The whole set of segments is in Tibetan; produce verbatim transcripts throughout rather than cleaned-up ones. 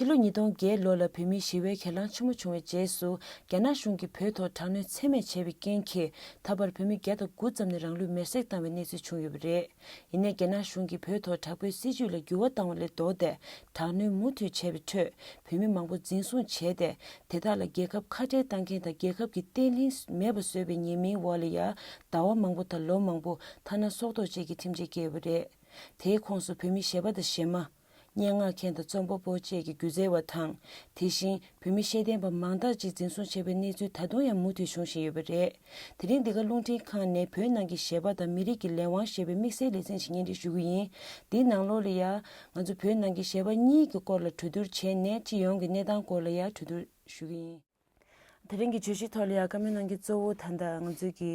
ཕྱི་ལོ་ཉིས་སྟོང་བརྒྱད་ལོ་ལ་བོད་མིའི་ཞི་བའི་གྱེན་ལངས་ཆེན་མོ་བྱུང་བའི་རྗེས་སུ། རྒྱ་ནག་གཞུང་གིས་བོད་ཐོག་དྲག་གནོན་ཚད་མེད་བྱས་པའི་རྐྱེན་གྱིས། ད་བར་བོད་མི་བརྒྱ་དང་དགུ་ཙམ་ནས་རང་ལུས་མེར་སྲེག་བཏང་བའི་གནས་ཚུལ་བྱུང་ཡོད་པ་རེད། ཡིན་ནའི་རྒྱ་ནག་གཞུང་གིས་བོད་ཐོག་དྲག་པོའི་སྲིད་བྱུས་ལ་འགྱུར་བ་བཏང་བ་ལས་ལྡོག་སྟེ། དྲག་གནོན་མུ་མཐུད་བྱས་པའི་ཁྲོད། བོད་མི་མང་པོ་འཛིན་བཟུང་བྱས་ཏེ། དེ་དག་ལ་རྒྱལ་ཁབ་ཁ་བྲལ་བཏང་མཁན་དང་རྒྱལ་ཁབ་ཀྱི་བརྟན་ལྷིང་མེད་པ་བཟོས་པའི་ཉེས་མིང་འོག་ལ་ཡ། ཟླ་བ་མང་པོ་དང་ལོ་མང་པོ་ཐ་ན་སྲོག་ཐོག་བཅས་ཀྱི་ཁྲིམས་ཆད་བཀལ་ཡོད་པ་རེད། དེའི་ཁོངས་སུ་བོད་མི་གཞས་པ་དང་གཞས་མ། སྙན་ངག་མཁན་དང་རྩོམ་པ་པོ་བཅས་ཀྱི་སྒྱུ་རྩལ་བ་དང་། དེ་བཞིན་བོད་མི་ཤེས་ལྡན་པ་མང་དག་ཅིག་འཛིན་བཟུང་བྱས་པའི་གནས་ཚུལ་ད་དུང་ཡང་མུ་མཐུད་བྱུང་བཞིན་ཡོད་པ་རེད། དེ་རིང་འདི་ག་རླུང་འཕྲིན་ཁང་ནས་བོད་ནང་གི་གཞས་པ་དང་མི་རིགས་ཀྱི་ལས་དབང་ཞེས་པའི་དམིགས་བསལ་ལེ་ཚན་ཞིག་སྙན་སྒྲོན་ཞུ་གི་ཡིན། འདིའི་ནང་ལོགས་ལ་ཡ། ང་ཚོ་བོད་ནང་གི་གཞས་པ་གཉིས་ཀྱི་སྐོར་ལ་གྲོས་བསྡུར་བྱས་ནས། སྤྱི་ཡོངས་ཀྱི་གནས་སྟངས་སྐོར་ལ་ཡ་གྲོས་བསྡུར་ཞུ་གི་ཡིན། དེ་རིང་གི་བརྗོད་གཞིའི་ཐོག་ལ་ཡ་བཀའ་མོལ་གནང་མཁན་གཙོ་བོ་ད་ལྟ་ང་ཚོའི་གི་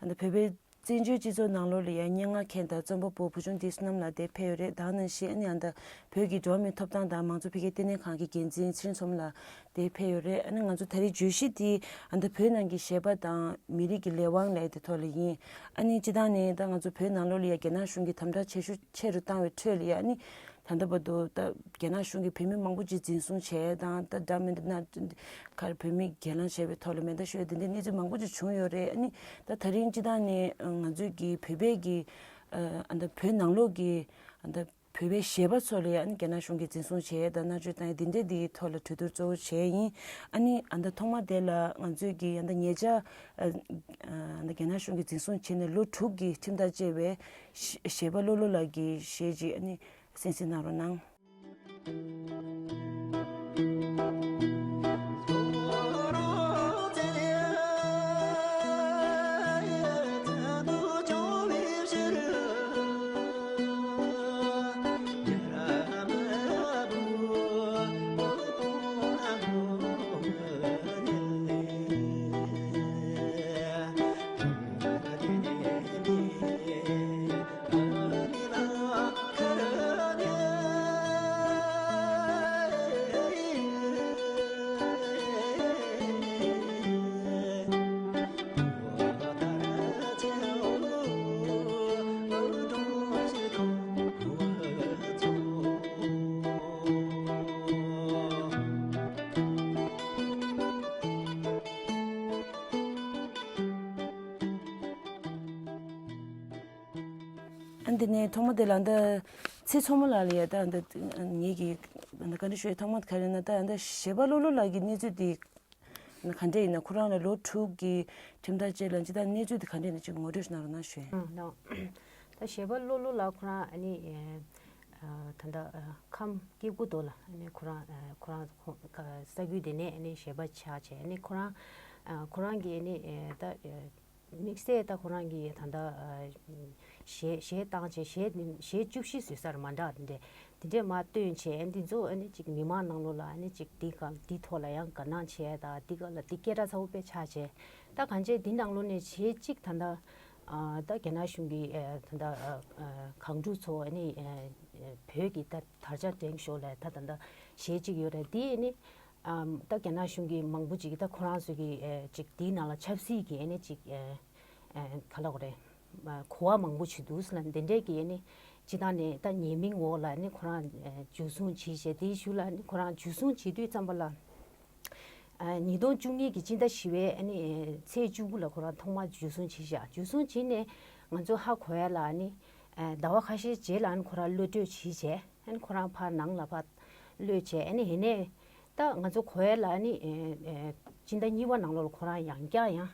ཨ་ནི་བོད་པའི་བཙན་བྱོལ་སྤྱི་ཚོགས་ནང་ལོགས་ལ་ཡ་སྙན་ངག་མཁན་དང་རྩོམ་པ་པོ་བུ་ཆུང་འདི་བསོད་ནམས་ལགས་དེ་ཕེབས་ཡོད་རེད། ད་ག་ནང་བཞིན་ཨ་ནི་ཨ་ད་བོད་ཀྱི་འགྲོ་བ་མིའི་ཐོབ་ཐང་དང་མང་གཙོ་འཕེལ་རྒྱས་ལྟེ་གནས་ཁང་གི་འགན་འཛིན་ཚེ་རིང་མཚོ་མོ་ལགས་དེ་ཕེབས་ཡོད་རེད། ཨ་ནི་ང་ཚོ་ད་རེས་བརྗོད་གཞི་དེ་ཨ་ད་བོད་ནང་གི་གཞས་པ་དང་མི་རིགས་ཀྱི་ལས་དབང་ལས་དེ་ཐོག་ལ་ཡིན། ཨ་ནི་སྤྱི་བཏང་ནས་ད་ང་ཚོ་བོད་ནང་ལོགས་ལ་ཡ་རྒྱ་ནག་གཞུང་གིས་དམ་དྲག་ཆེ་ཤོས་ཆེ་རུ་བཏང་བའི་ཁྲོད་ལ་ཡ་ཨ་ནི། ད་ལྟ་བར་དུ་ད་རྒྱ་ནག་གཞུང་གིས་བོད་མི་མང་པོ་ཅིག་འཛིན་བཟུང་བྱས་དང་། ད་འདྲ་མི་འདྲ་ན་གར་བོད་མི་གྱེན་ལངས་བྱས་པའི་ཐོག་ལ་མེ་མདའ་གཞུས་དེ་འདྲའི་གནས་ཚུལ་མང་པོ་ཅིག་བྱུང་ཡོད་རེད། ཨ་ནི་ད་ད་རིང་སྤྱི་བཏང་ནས་ང་ཚོའི་གི་བོད་པའི་གི་ཨ་ད་བོད་ནང་ལོགས་ཀྱི་ཨ་ད་བོད་པའི་གཞས་པ་ཚོ་ལ་ཡ་ཨ་ནི་རྒྱ་ནག་གཞུང་གིས་འཛིན་བཟུང་བྱས་དང་མནར་གཅོད་བཏང་ཡ་དེ་འདྲའི་དེའི་ཐོག་ལ་གྲོས་བསྡུར་གཙོ་བོ་བྱས་ཡིན། ཨ་ནི་ཨ་ད་ཐོག་མ་དེ་ལ་ང་ཚོའི་གི་ཨ་ད་ཉེ་ཆར་ཨ་ཨ་ད་རྒྱ་ནག་གཞུང་གིས་འཛིན་བཟུང་བྱས་ནས་ལོ་དྲུག་གི་ཁྲིམས་ཐག་བཅད་པའི་གཞས་པ་བློ་བློ་ལགས་ཀྱི་གཞས་ཅིག་ཨ་ནི། གསན་གཟིགས་གནང་རོགས་གནང་། ཨ་འདི་ནས་ཐོག་མ་དེ་ལ་ཨ་ད་ཚེ་མཚོ་མོ་ལགས་ལ་ཡ་ད་ཨ་ད་ངེད་ཀྱིས་ཨ་ད་བཀའ་འདྲི་ཞུ་ཡ་ཐོག་མ་དེ་ག་རེ་ན། ད་ཨ་ད་གཞས་པ་བློ་བློ་ལགས་ཀྱི་གནས་ཚུལ་དེ་ག་འདྲ་ཡིན་ན། ཁོ་རང་ལ་ལོ་དྲུག་གི་ཁྲིམས་ཐག་བཅད་ལ་ཅི་ད་གནས་ཚུལ་དེ་ག་འདྲ་ཡིན་ན་ཅིག་ངོ་སྤྲོད་ཞིག་གནང་རོགས་གནང་ཞུ་ཡ། ཨང་ལགས། ད་གཞས་པ་བློ་བློ་ལགས་ཁོ་རང་ཨ་ནི་ཨ་ད་ད་ཨ་ཁམས་སྐྱེ་རྒུ་མདོ་ལ་ཨ་ནི་ཁོ་རང་ཨ་ཁོ་རང་ཁོ་ས་རྒྱུད་དེ་ནས་ཨ་ནི་གཞས་པ་ཆགས་བྱས། ཨ་ནི་ཁོ་རང་ཨ་ཁོ་རང་གི་ཨ་ནི་ཨ་ད་ཨ་དམིགས་བསལ་ད་ཁོ་རང་གིས་ད་ལྟ་ཨ་གཞས་གཞས་བཏང་བྱས། གཞས་གཞས་བཅུ་བཞི་བཟོས་ས་རེད། མ་འདྲ་དེ་འདྲས་དེ་འདྲས་མར་བཏོན་བྱས། འདི་ཚོ་ཨ་ནི་ཅིག་མི་མང་ནང་ལོགས་ལ་ཨ་ནི་ཅིག་འདི་ག་འདི་ཐོག་ལ་ཡང་དགའ་སྣང་བྱས། ད་འདི་ག་ལ་འདི་སྐད་གྲགས་ཚ་བོ་དཔེ་ཆགས་བྱས། ད་གང་བྱས་འདི་ནང་ལོགས་ནས་གཞས་གཅིག་ད་ལྟ་ཨ་ད་རྒྱ་ནག་གཞུང་གིས་ཨ་ད་ལྟ་ཨ་ཨ་གང་ཕྲུག་ཚོ་ཨ་ནི་ཨ་ཨ་བོད་ཀྱི་ད་དར་ཆ་འགྲེང་ཞོར་ལ་ད་ད་ལྟ་གཞས་གཅིག་ཡོད་རེད། འདི་ཨ་ནི། ཨམ་ད་རྒྱ་ནག་གཞུང་གིས་མང་པོ་ཅིག་ད་ཁོ་རང་ཚོ་གི་ཨེ་ཅིག་དེའི་ནང་ལ་ཆབ་སྲིད་ཀྱི་ཨེ་ནི་ཅིག་ཨེ་ཨེ་ག་ལབ་དགོས་རེད། མ་གོ་བ་མང་པོ་ཅིག་འདུག་ཟེར་ལ། འདི་འདྲས་ཀྱི་ཨེ་ནི་སྤྱི་བཏང་ནས་ད་ཉེས་མིང་འོག་ལ་ཨེ་ནི་ཁོ་རང་ཨེ་འཇུ་བཟུང་བྱས་བྱས། དེའི་གཞུག་ལ་ཨེ་ནི་ཁོ་རང་འཇུ་བཟུང་བྱེད་དུས་ཙམ་པ་ལ། ཨ་ཉིས་སྟོང་བཅུ་གཉིས་ཀྱི་སྤྱི་ཟླ་བཞི་པའི་ཨེ་ནི་ཨེ་ཚེས་བཅུ་དགུ་ལ་ཁོ་རང་ཐོག་མར་འཇུ་བཟུང་བྱས་བཞག་འཇུ་བཟུང་བྱས་ནས་ང་ཚོ་ཧ་གོ་ཡ་ལ་ཨེ་ནི་ཨེ་ཟླ་བ་ཁ་ཤས་རྗེས་ལ་ཨེ་ནི་ཁོ་རང་གློད་གྲོལ་བྱས་བྱས། ཨ་ནི་ཁོ་རང་ཕར་ནང་ལ་ཕར་གློད་བྱས། ཨ་ནི་ཡིན་ནའི་ད་ང་ཚོ་གོ་ཡ་ལ་ཨ་ནི་ཨེ་ཨེ་སྤྱི་ཟླ་གཉིས་པ་ནང་ལོགས་ལ་ཁོ་རང་ཡང་བསྐྱར་ཡང་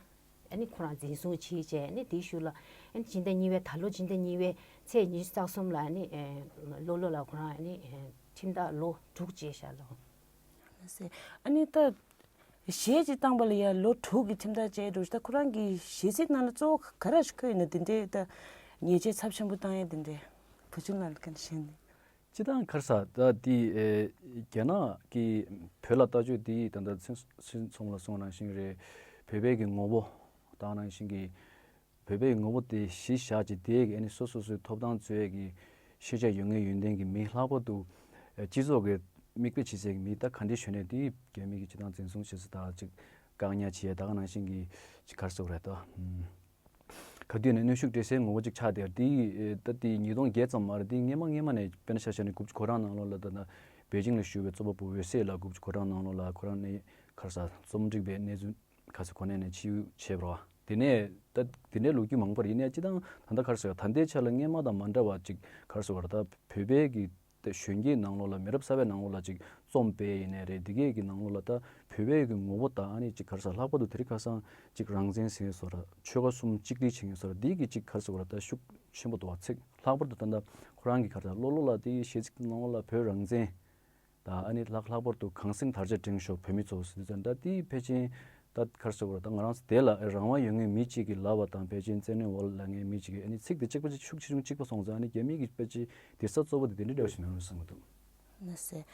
ཨ་ནི་ཁོ་རང་འཛིན་བཟུང་བྱས་བྱས། ཨ་ནི་དེའི་གཞུག་ལ་ཨ་ནི་སྤྱི་ཟླ་གཉིས་པའི་ད་ལོ་སྤྱི་ཟླ་གཉིས་པའི་ཚེས་ཉི་ཤུ་རྩ་གསུམ་ལ་ཨ་ནི་ཨེ་ལོ་ལོ་ལ་ཁོ་རང་ཨ་ནི་ཨེ་ཁྲིམས་ཐག་ལོ་དྲུག་བཅད་བཞག་ལོ། ཨ་ནི་ད་གཞས་ཅིག་བཏང་པ་ལ་ཡ་ལོ་དྲུག་གི་ཁྲིམས་ཐག་བཅད་འགྲོ་ཞིག་ད་ཁོ་རང་གི་གཞས་ཚིག་ནང་ལ་གཙོ་བོ་ག་རེ་ཞིག་འཁོད་ཡོད་ན། དེ་འདྲའི་ད་ཉེས་ཆད་ཚབས་ཆེན་པོ་བཏང་ཡ་དེ་འདྲའི་བུ་ཆུང་ལགས་ལ་ག་འདྲ་ཞུས་ནས། སྤྱི་བཏང་ག་རེ་ཟེར་ད་དེ་ཨེ་རྒྱ་ནག་གི་བོད་ལ་ལྟ་སྤྱོད་དེ་ད་ལྟ་ཚེ་ཚེ་མཚོ་མོ་ལགས་གསུངས་ནང་བཞིན་རེད། བོད་པའི་གི་ངོ་བོ་ད་ནང་བཞིན་གི་བོད་པའི་ངོ་བོ་དེ་གཞི་བཞག་ཅིག་དེ་གི་ཨ་ནི་སོ་སོ་སོའི་ཐོབ་ཐང་རྩོད་ཡས་ཀྱི་ཤེས་བྱ་ཡོད་མཁན་ཡོན་ཏན་གྱི་མི། ལྷག་པར་དུ་ཨ་སྤྱི་ཚོགས་ཀྱི་མིག་དཔེ་བྱེད་སའི་མི་ད་ག་འདྲ་ཞིག་ཡོད་ན་དེ་རྒྱ་མི་གིས་སྤྱི་བཏང་འཛིན་བཟུང་བྱེད་ས་དང་ཅིག་བཀག་ཉར་བྱེད་ཡས་ད་ག་ནང་བཞིན་གྱི་ཅིག་ག་རེ་ཟེར་དགོས་རེད་ད། ག་དུས་ནས་གནོན་ཤུགས་སྤྲད་སའི་ངོ་བོ་ཅིག་ཆགས་བསྡད་ཡོད་རེད། དེ་ད་དེ་ཉིས་སྟོང་བརྒྱད་ཙམ་མ་རེད། དེ་སྔས་མ་སྔས་མ་ནས་དཔེར་ན་ཆ་བཞག་ན་དགུ་བཅུ་གོ་གྲངས་ནང་ལོགས་ལ་ད་ད་ པེ་ཅིང་ལ་བཞུགས་པའི་གཙོ་བོ་བོད་ཟས་ལ་དགུ་བཅུ་གོ་གྲངས་ནང་ལོགས་ལ་ཁོ་རང་ནས་ག་རེ་ཟེར་རྩོམ་སྒྲིག་པའི་གནས་ཚུལ་ག་ཚོད་གོ་གནས་ནས་ཕྱིར་བྱས་པ་རེད་བ། དེ་ནས་ད་དེ་འདྲའི་ལོ་རྒྱུས་མང་པོ་རེད། ཡིན་ནའི་སྤྱིར་བཏང་ད་ལྟ་ག་རེ་ཟེར་ད་ལྟའི་ཆ་ལ་སྔོན་མ་དང་མ་འདྲ་བ་ཅིག་ག་རེ་ཟེར་བ་རེད། ད་བོད་པའི་གི་ད་གཞོན་སྐྱེས་ནང་ལོགས་ལ་མི་རབས་གསར་པའི་ནང་ལོགས་ལ་ཅིག་རྩོམ་སྤེལ་ཡིན་ནའི་རེད། འདི་གས་ཀྱི་ནང་ལོགས་ལ་ད་བོད་པའི་གི་ངོ་བོ་དང་ཨ་ནི་ཅིག་ག་རེ་ཟེར་ལྷག་པར་དུ་དེ་རིང་ཁ་སང་ཅིག་རང་བཙན་ཟེར་བཟོ་འདྲ་ཆོལ་ཁ་གསུམ་གཅིག་སྒྲིལ་བྱེད་མཁན་བཟོ་འདྲ་འདི་གི་ཅིག་ག་རེ་ཟེར་བ་རེད། ད་ཤུགས་ཆེན་པོ་འདུག་བ། ཚིག་ལྷག་པར་དུ་ད་ལྟ་ཁོ་རང་གི་ག་རེ་ཟེར་གློ་ལོ་ལ་དེའི་གཞས་ཚིག་ནང་ལོགས་ལ་བོད་རང་བཙན་ད་ཨ་ནི་ལྷག་ལྷག་པར་དུ་གངས་སེང་དར་ཆ་བསྒྲེངས་ཤོག་བོད་མི་ཚོ་ཟེར་དུས་ཙམ་ད་དེའི་ཕལ་ཆེར་ད་ག་རེ་ཟེར་བ་རེད། ད་ང་རང་ཚོ་དེ་ལ་རང་དབང་ཡོད་མཁན་མི་གཅིག་གིས་ལབ་པ་དང་ཕལ་ཆེར་བཙན་གནོན་འོག་ལ་ལངས་མཁན་མི་གཅིག་གིས་ཨ་ནི་ཚིག་དེ་གཅིག་པ་གཅིག་ཤུགས་ཆེ་ཆུང་གཅིག་པ་སོང་ཙང་ཨ་ནི་རྒྱ་མི་གི་ཕལ་ཆེར་དེ་ས་གཙོ་བོ་དེ་དེ་འདྲ་འདྲ་བ་ཞིག་མེད་འགྲོ་བསམ་གྱི་འདུག་ན་ཟེར།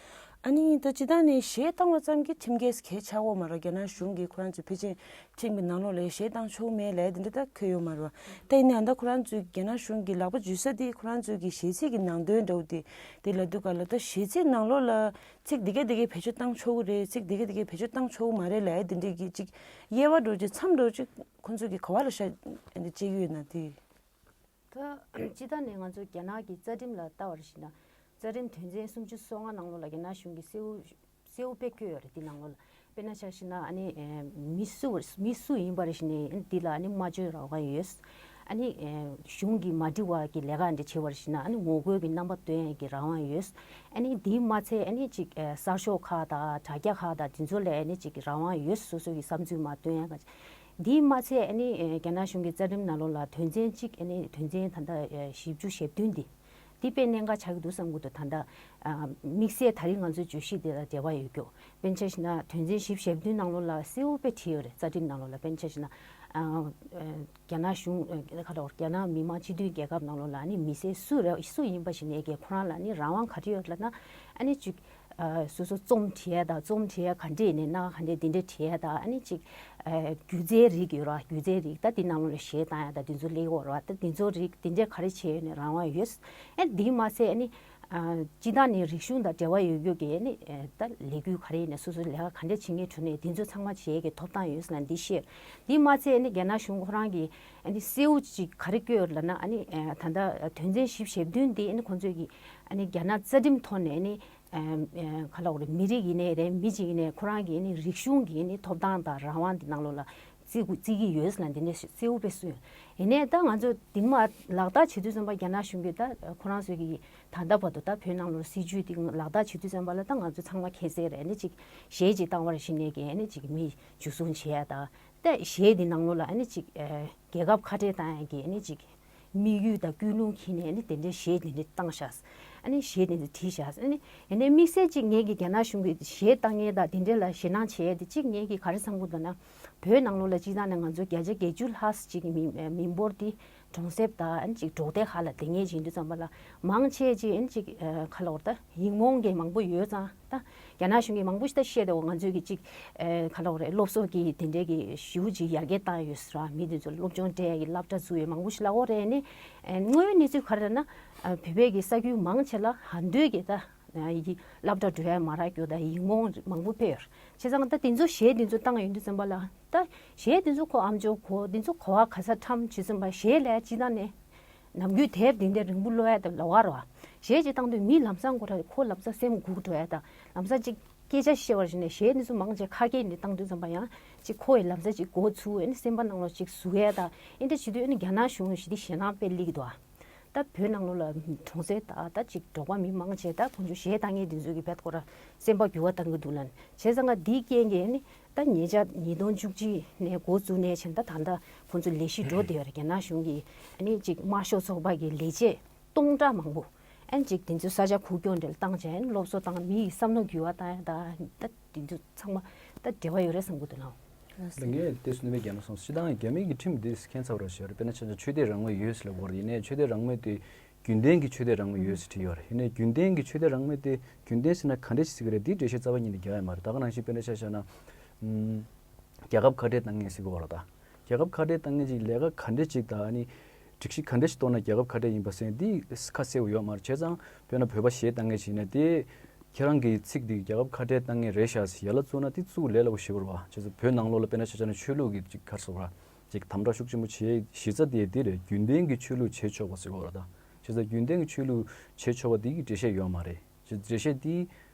ཨ་ནི་ད་སྤྱིར་བཏང་ནས་གཞས་བཏང་བ་ཙམ་གྱིས་ཁྲིམས་འགལ་གལ་ཆགས་ཀྱི་ཡོད་མ་རེད། རྒྱ་ནག་གཞུང་གིས་ཁོ་རང་ཚོ་ཕལ་ཆེར་ཁྲིམས་ཀྱི་ནང་ལོགས་ལ་གཞས་བཏང་ཆོག་མེད་ལབ་དེ་འདྲ་ད་འཁོད་ཡོད་མ་རེད་བ། ད་ཡིན་ནའང་ད་ཁོ་རང་ཚོས་རྒྱ་ནག་གཞུང་གི་ལག་པ་འཇུ་ས་དེ་ཁོ་རང་ཚོའི་གི་གཞས་ཚིག་གི་ནང་དོན་འདྲ་བོ་དེ་དེ་ལབ་དུས་ག་ལ་ད་གཞས་ཚིག་ནང་ལོགས་ལ་ཚིག་འདི་ག་འདི་ག་བེད་སྤྱོད་བཏང་ཆོག་གི་རེད། ཚིག་འདི་ག་འདི་ག་བེད་སྤྱོད་བཏང་ཆོག་གི་མ་རེད་ལབ་དེ་འདྲ་གི་ཅིག་དབྱེ་བ་འདྲ་བོ་ཅིག་མཚམས་འདྲ་བོ་ཅིག་ཁོ་ཚོས་གི་ག་བ་ལ་ཤ་དེ་བཅད་ཀྱི་ཡོད་ན་དེ། ད་སྤྱིར་བཏང་ནས་ང་ཚོ་རྒྱ་ནག་གི་རྩ་ཁྲིམས་ལ་ལྟ་བར་ཞིག་ན། རྩ་ཁྲིམས་དོན་ཚན་སུམ་ཅུ་སོ་ལྔ་ནང་ལོགས་ལ་རྒྱ་ནག་གཞུང་གིས་གསལ་བོ་གསལ་བོ་དཔེ་བཀོད་ཡོད་རེད། འདི་ནང་ལོགས་ལ་དཔེར་ན་ཆ་བཞག་ན་ཨ་ནི་ཨེ་མི་སུ་མི་སུ་ཡིན་པར་ཞིག་ནས་འདི་ལ་ཨ་ནི་སྨྲ་བརྗོད་རང་དབང་ཡོད། ཨ་ནི་ཨེ་གཞུང་གིས་མ་འགྲིག་པ་གི་ལས་ཀ་འདི་བྱེད་པར་ཞིག་ན་ཨ་ནི་ངོ་རྒོལ་གྱི་རྣམ་པ་སྟོན་ཡས་ཀྱི་རང་དབང་ཡོད། ཨ་ནི་འདིས་མ་ཚད་ཨ་ནི་ཅིག་ཨེ་གསར་ཤོག་ཁག་དང་དྲ་རྒྱ་ཁག་དང་འདི་ཚོ་ལ་ཨ་ནི་ཅིག་རང་དབང་ཡོད། སོ་སོ་གི་བསམ་ཚུལ་མ་སྟོན་ཡས་ཀ་འདིས་མ་ཚད་ཨ་ནི་ཨེ་རྒྱ་ནག་གཞུང་གི་རྩ་ཁྲིམས་ནང་ལོགས་ལ་དོན་ཚན་གཅིག་ཨ་ནི་དོན་ཚན་ད་ལྟ་ཨེ་བཞི་བཅུ་ཞེ་བདུན་འདི། འདི་དཔེ་གནད་འགག་ཆགས་ཀྱི་འདུག་བསམ་གྱི་འདུག་ད་ལྟ་ཨ་དམིགས་བསལ་ད་རིང་ང་ཚོའི་བརྗོད་གཞི་འདི་དང་འབྲེལ་བ་ཡོད་རྒྱུ། དཔེར་ན་ཆ་བཞག་ན་དོན་ཚན་བཞི་བཅུ་ཞེ་བདུན་ནང་ལོགས་ལ་གསལ་བོ་དཔེ་བྲིས་ཡོད་རེད། རྩ་ཁྲིམས་ནང་ལོགས་ལ་དཔེར་ན་ཆ་བཞག་ན་ཨ་ཨ་རྒྱ་ནག་གཞུང་ཨ་ཁ་ལོ་རྒྱ་ནག་མི་དམངས་སྤྱི་མཐུན་རྒྱལ་ཁབ་ནང་ལོགས་ལ་ཨ་ནི་མི་སེར་སུ་རེ་སུ་ཡིན་པ་ཞིག་ནས་ཀྱི་ཁོ་རང་ལ་ཨ་ནི་རང་དབང་ག་རེ་ཡོད་ལབ་ན་ཨ་ནི་ཅིག་ཨ་སོ་སོ་རྩོམ་བྲིས་ཡས་དང་རྩོམ་བྲིས་ཡས་ག་འདྲས་ནས་སྣ་ཁ་ག་འདྲས་འདི་འདྲས་བྲིས་ཡས་དང་ཨ་ནི་ཅིག་ཨ་སྒྱུ་རྩལ་རིགས་ཡོད་ར། སྒྱུ་རྩལ་རིགས་ད་འདི་ནང་ལོགས་ལ་གཞས་བཏང་ཡས་དང་འདི་ཚོ་སླེབས་ཡོད་ར། ད་འདི་ཚོ་རིགས་འདི་འདྲས་ག་རེ་བྱས་ཡོད་ནས་རང་དབང་ཡོད། ཨ་འདི་མ་ཚད་ཨ་ནི་ཨ་སྤྱི་བཏང་ནས་རིག་གཞུང་དང་འབྲེལ་བ་ཡོད་རྒྱུ་གི་ཨ་ནི་ཨ་ད་ལས་འགུལ་ག་རེ་ཡིན་ནས་སོ་སོ་ལས་ཀ་ག་འདྲས་བྱེད་མཁན་གྲས་ནས་འདི་ཚོ་ཚང་མ་བྱེད་ཡས་ཀྱི་ཐོབ་ཐང་ཡོད་ཟེར་ན་འདི་བཤད། འདི་མ་ཚད་ཨ་ནི་རྒྱ་ནག་གཞུང་ཁོ་རང་གི་ཨ་ནི་གསལ་བོ་ཅིག་ག་རེ་བཀོད་ཡོད་ལབ་ན་ཨ་ནི་ཨ་ད་ལྟ་དོན་ཚན་བཞི་བཅུ་ཞེ་བདུན་འདི་ཨ་ནི་ཁོང་ཚོས་ཀྱི་ཨ་ནི་རྒྱ་ནག་རྩ་ཁྲིམས་ཐོག་ནས་ཨ་ནི། ཨ་ཨ་ག་ལབ་དགོས་རེད། མི་རིགས་ཡིན་ནའི་རེད། མི་གཅིག་ཡིན་ནའི་ཁོ་རང་གི་ནི་རིག་གཞུང་གི་ནི་ཐོབ་ཐང་དང་རང་དབང་འདི་ནང་ལོགས་ལ་བརྩི་དགོས་བརྩི་གི་ཡོད་ཟེར་ན་འདི་འདྲ་གསལ་བོ་དཔེ་གསུངས་ཡོད། ཡིན་ནའི་ད་ང་ཚོ་འདི་མ་ལག་བསྟར་བྱེད་དུས་ཙམ་པ་རྒྱ་ནག་གཞུང་གིས་ད་ཁོ་རང་ཚོའི་གི་ད་ལྟ་བར་དུ་ད་བོད་ནང་ལོགས་སྲིད་ཇུས་འདི་ལག་བསྟར་བྱེད་དུས་ཙམ་པ་ལ་ད་ང་ཚོ་ཚང་མ་མཁྱེན་གསལ་རེད། ནི་ཅིག་གཞས་ཅིག་བཏང་བར་ཞིག་ནས་གི་ནི་ཅིག་མི་འཇུ་བཟུང་བྱེད་ཡ་ད། ད་གཞས་འདི་ནང་ལོགས་ལ་ཨ་ནི་ཅིག་ཨ་རྒྱལ་ཁབ་ཁ་བྲལ་བཏང་ཡ་གི་ཨ་ནི་ཅིག་དམིགས་ཡུལ་དང་ཀུན་སློང་འཁྱེར་ནས་ཨ་ནི་དེ་འདྲའི་གཞས་དེ་འདྲ་བཏང་ཤག་ཨ་ནི་གཞས་དེ་འདྲ་བྲིས་ཤག་ཨ་ནི་ཡིན་ནའི་དམིགས་བསལ་ཅིག་ངས་ཀྱི་རྒྱ་ནག་གཞུང་གི་གཞས་བཏང་མཁན་དང་དེ་འདྲ་ལ་ཞེད་སྣང་བྱེད་ཡ་དེ་ཅིག་ངས་ཀྱི་ག་རེ་བསམ་གྱི་འདུག་ན། བོད་ནང་ལོགས་ལ་སྤྱིར་བཏང་ནས་ང་ཚོ་བརྒྱ་ཆ་བརྒྱད་ཅུ་ལྷག་ཅིག་གི་མི་མི་འབོར་དེ་གྲོང་གསེབ་དང་ཨ་ནི་ཅིག་འབྲོག་སྡེ་ཁག་ལ་བསྡད་མཁན་ཅིག་ཡིན་དུས་ཙམ་པ་ལ་མང་ཆེ་ཅིག་ཨ་ནི་ཅིག་ཨ་ག་ལབ་དགོས་རེད། ད་ཡིག་རྨོངས་ཀྱི་མང་པོ་ཡོད་ཙང་། ད་རྒྱ་ནག་གཞུང་གིས་མང་པོ་ཞིག་ད་བཤད་དེ་འོ་ང་ཚོས་ཀྱི་ཅིག་ཨེ་ག་ལབ་དགོས་རེད། སློབ་གསོ་གི་དེ་འདྲའི་གི་ཞེ་པོ་ཅིག་ཡར་རྒྱས་བཏང་ཡོད་ཟེར་བ། མི་དེ་ཚོ་སློབ་སྦྱོང་སྤྲད་ཡ་གི་སློབ་གྲྭ་བཙུགས་ཡོད། མང་པོ་ཞིག་ལབ་དགོས་རེད། ནི་ཨེ་དངོས་ཡོད་གནས་ཚུལ་ག་རེ་རེད་ན། ཨ་བོད་པའི་གི་ས་ཁུལ་མང་ཆེ་ལ་ཧན་སྡོད་ཀྱི་ད་ཨ་ཡི་སློབ་གྲྭ་འགྲོ་ཡ་མ་རག་རྒྱུ་དང་ཡིག་རྨོངས་མང་པོ་ཕེབས་ཡོད་རེད། བྱས་ཙང་ད་དེ་ཚོ་གཞས་དེ་ཚོ་བཏང་ཡོང་དུས་ཙམ་པ་ལ་ད་གཞས་དེ་ཚོ་ཁོ་ཨམ་ཅོག་གོ་དེ་ཚོ་གོ་བ་ག་ས་ཁྲམ་བྱེད་ཙམ་པ་གཞས་ལ་སྤྱིར་བཏང་ནས། ནམ་རྒྱུན་དེབ་འདི་འདྲ་རིང་པོ་ཀློག་ཡ་དང་ལོགས་ཀ་རེད་བ། གཞས་ཅིག་བཏང་དུས་མི་ལམ་སང་ཁོ་ར་ཁོ་ལམ་སང་སེམས་འགུག་འགྲོ་ཡ་དང་ལམ་སང་ཅིག་སྐད་ཆ་བཤད་པར་བྱས་ནས་གཞས་འདི་ཚོ་མང་ཆེ་ཁ་སྐད་འདི་བཏང་དུས་ཙམ་པ་ཡང་ཅིག་ཁོ་ཡི་ལམ་སང་ཅིག་མགོ་ཚུགས་ཨེ་ནི་སེམས་པ་ནང་ལོགས་ཅིག་ཟུག་ཡ་དང་ཨེ་འདྲ་བྱེད་དུས་ཨེ་ནི་རྒྱ་ནག་གཞུང་ཞི་བདེ་ཞེད་སྣང་དཔེ་སླེབས་ཀྱི་འདུག་ཨ། ད་བོད་ནང་ལོགས་ལ་གྲོང་གསེབ་དང་ད་ཅིག་འབྲོག་པ་མི་མང་ཆེ་ད་ཁོང་ཚོ་གཞས་བཏང་མཁན་འདི་ཚོ་གི་བེད་ཁོ་ར་སེམས་པ་འགྱུར་བ་བཏང་གི་འདུག་ལབ་ནས་བྱས་ཙང་ང་འདིའི་རྐྱེན་གྱིས་ཨེ་ནི། ད་ཉེ་ཆར་ཉིས་སྟོང་བཅུ་གཅིག་ནས་འགོ་བཙུགས་ནས་བྱས་ད་ད་ལྟ་ཁོང་ཚོ་ལས་གཞི་འགྲོ་བསྡད་ཡོད་རེད། རྒྱ་ནག་གཞུང་གིས་ཨ་ནི་ཅིག་དམར་ཤོག་ཚོགས་པ་གི་ལས་བྱེད་སྟོང་ཕྲག་མང་པོ་ཨ་ནི་ཅིག་དེ་ཚོ་ས་ཆ་ཁུག་ཀྱོག་འདྲ་ལ་བཏང་བྱས་ཨ་ནི་སློབ་གསོ་བཏང་མི་ཡི་བསམ་བློ་འགྱུར་བ་བཏང་ཡ་ད་ད་དེ་ཚོ་ཚང་མ་ད་འབྲེལ་བ་ཡོད་རེད་བསམ་གྱི་འདུག་ལགས། ལགས་ངས་དེ་སུ་ནུས་པའི་རྒྱ་ནག་སོང་སྤྱི་བཏང་རྒྱ་མི་གི་ཁྲིམས་འདི་ཁྱད་མཚར་བ་རེད་ཞེས་རེད། དཔེར་ན་ཆ་ཆ་ཆོས་དད་རང་མོས་ཡོད་ཟེར་ལབ་དགོས་རེད། ཡིན་ནའི་ཆོས་དད་རང་མོས་དེ་རྒྱུན་ལྡན་གྱི་ཆོས་དད་རང་མོས་ཡོད་ཟེར་བྲིས་ཡོད་རེད། ཡིན་ནའི་རྒྱུན་ལྡན་གྱི་ཆོས་དད་རང་མོས་དེ་རྒྱུན་ལྡན་ཟེར་ན་ག་འདྲ་ཞིག་ཟེར་གི་རེད། དེའི་འགྲེལ་བཤད་རྩ་བ་ཉིད་ནས་རྒྱག་ཡ་མ་རེད། ད་ག་ནང་བཞིན་དཔེར་ན་ཆ་བཞག་ན། ཨམ། རྒྱལ་ཁབ་ཁ་བྲལ་བཏང་མཁན་ཟེར་གི་ཡོད་རེད་ད། རྒྱལ་ཁབ་ཁ་བྲལ་བཏང་མཁན་ཅིག་ལས་ཀ་ག་འདྲ་ཅིག་དང་ཨ་ནི། སྒྲིག་གཞི་ག་འདྲ་ཞིག་གཏོར་ན་རྒྱལ་ཁབ་ཁ་བྲལ་ཡིན་པ་ཟེར་འདི་ཁ་གསལ་པོ་ཡོད་མ་རེད། བྱས་ཙང་དཔེར་ན་བོད་པ་གཞས་བཏང་མཁན་ཞིག་ཡིན་ན་དེ། ཁྱེད་རང་གི་ཚིག་འདི་རྒྱལ་ཁབ་ཁ་བྲལ་བཏང་མཁན་རེད་ཤག་ཟེར་ཡ་ལ་བཙུགས་ན་དེ་བཙུགས་ལས་སླ་པོ་ཞེ་པོ་རེད་བ། བྱས་ཙང་བོད་ནང་ལོགས་ལ་དཔེར་ན་ཆ་བཞག་ན་ཆོས་ལུགས་ཀྱི་ཅིག་ག་རེ་ཟེར་དགོས་རེད། ཅིག་དམ་དྲག་ཤུགས་ཆེན་པོ་བྱེད་གཞི་རྩ་དེ་འདི་རེད། རྒྱུན་ལྡན་གྱི་ཆོས་ལུགས་བྱེད་ཆོག་པ་ཟེར་གི་ཡོད་རེད་ད། བྱས་ཙང་རྒྱུན་ལྡན་གྱི་ཆོས་ལུགས་བྱེད་ཆོག་པ་འདི་གི་འགྲེལ་བཤད་ཡོད་མ་རེད། བྱས་ཙང་འགྲེལ་བཤད་འདི།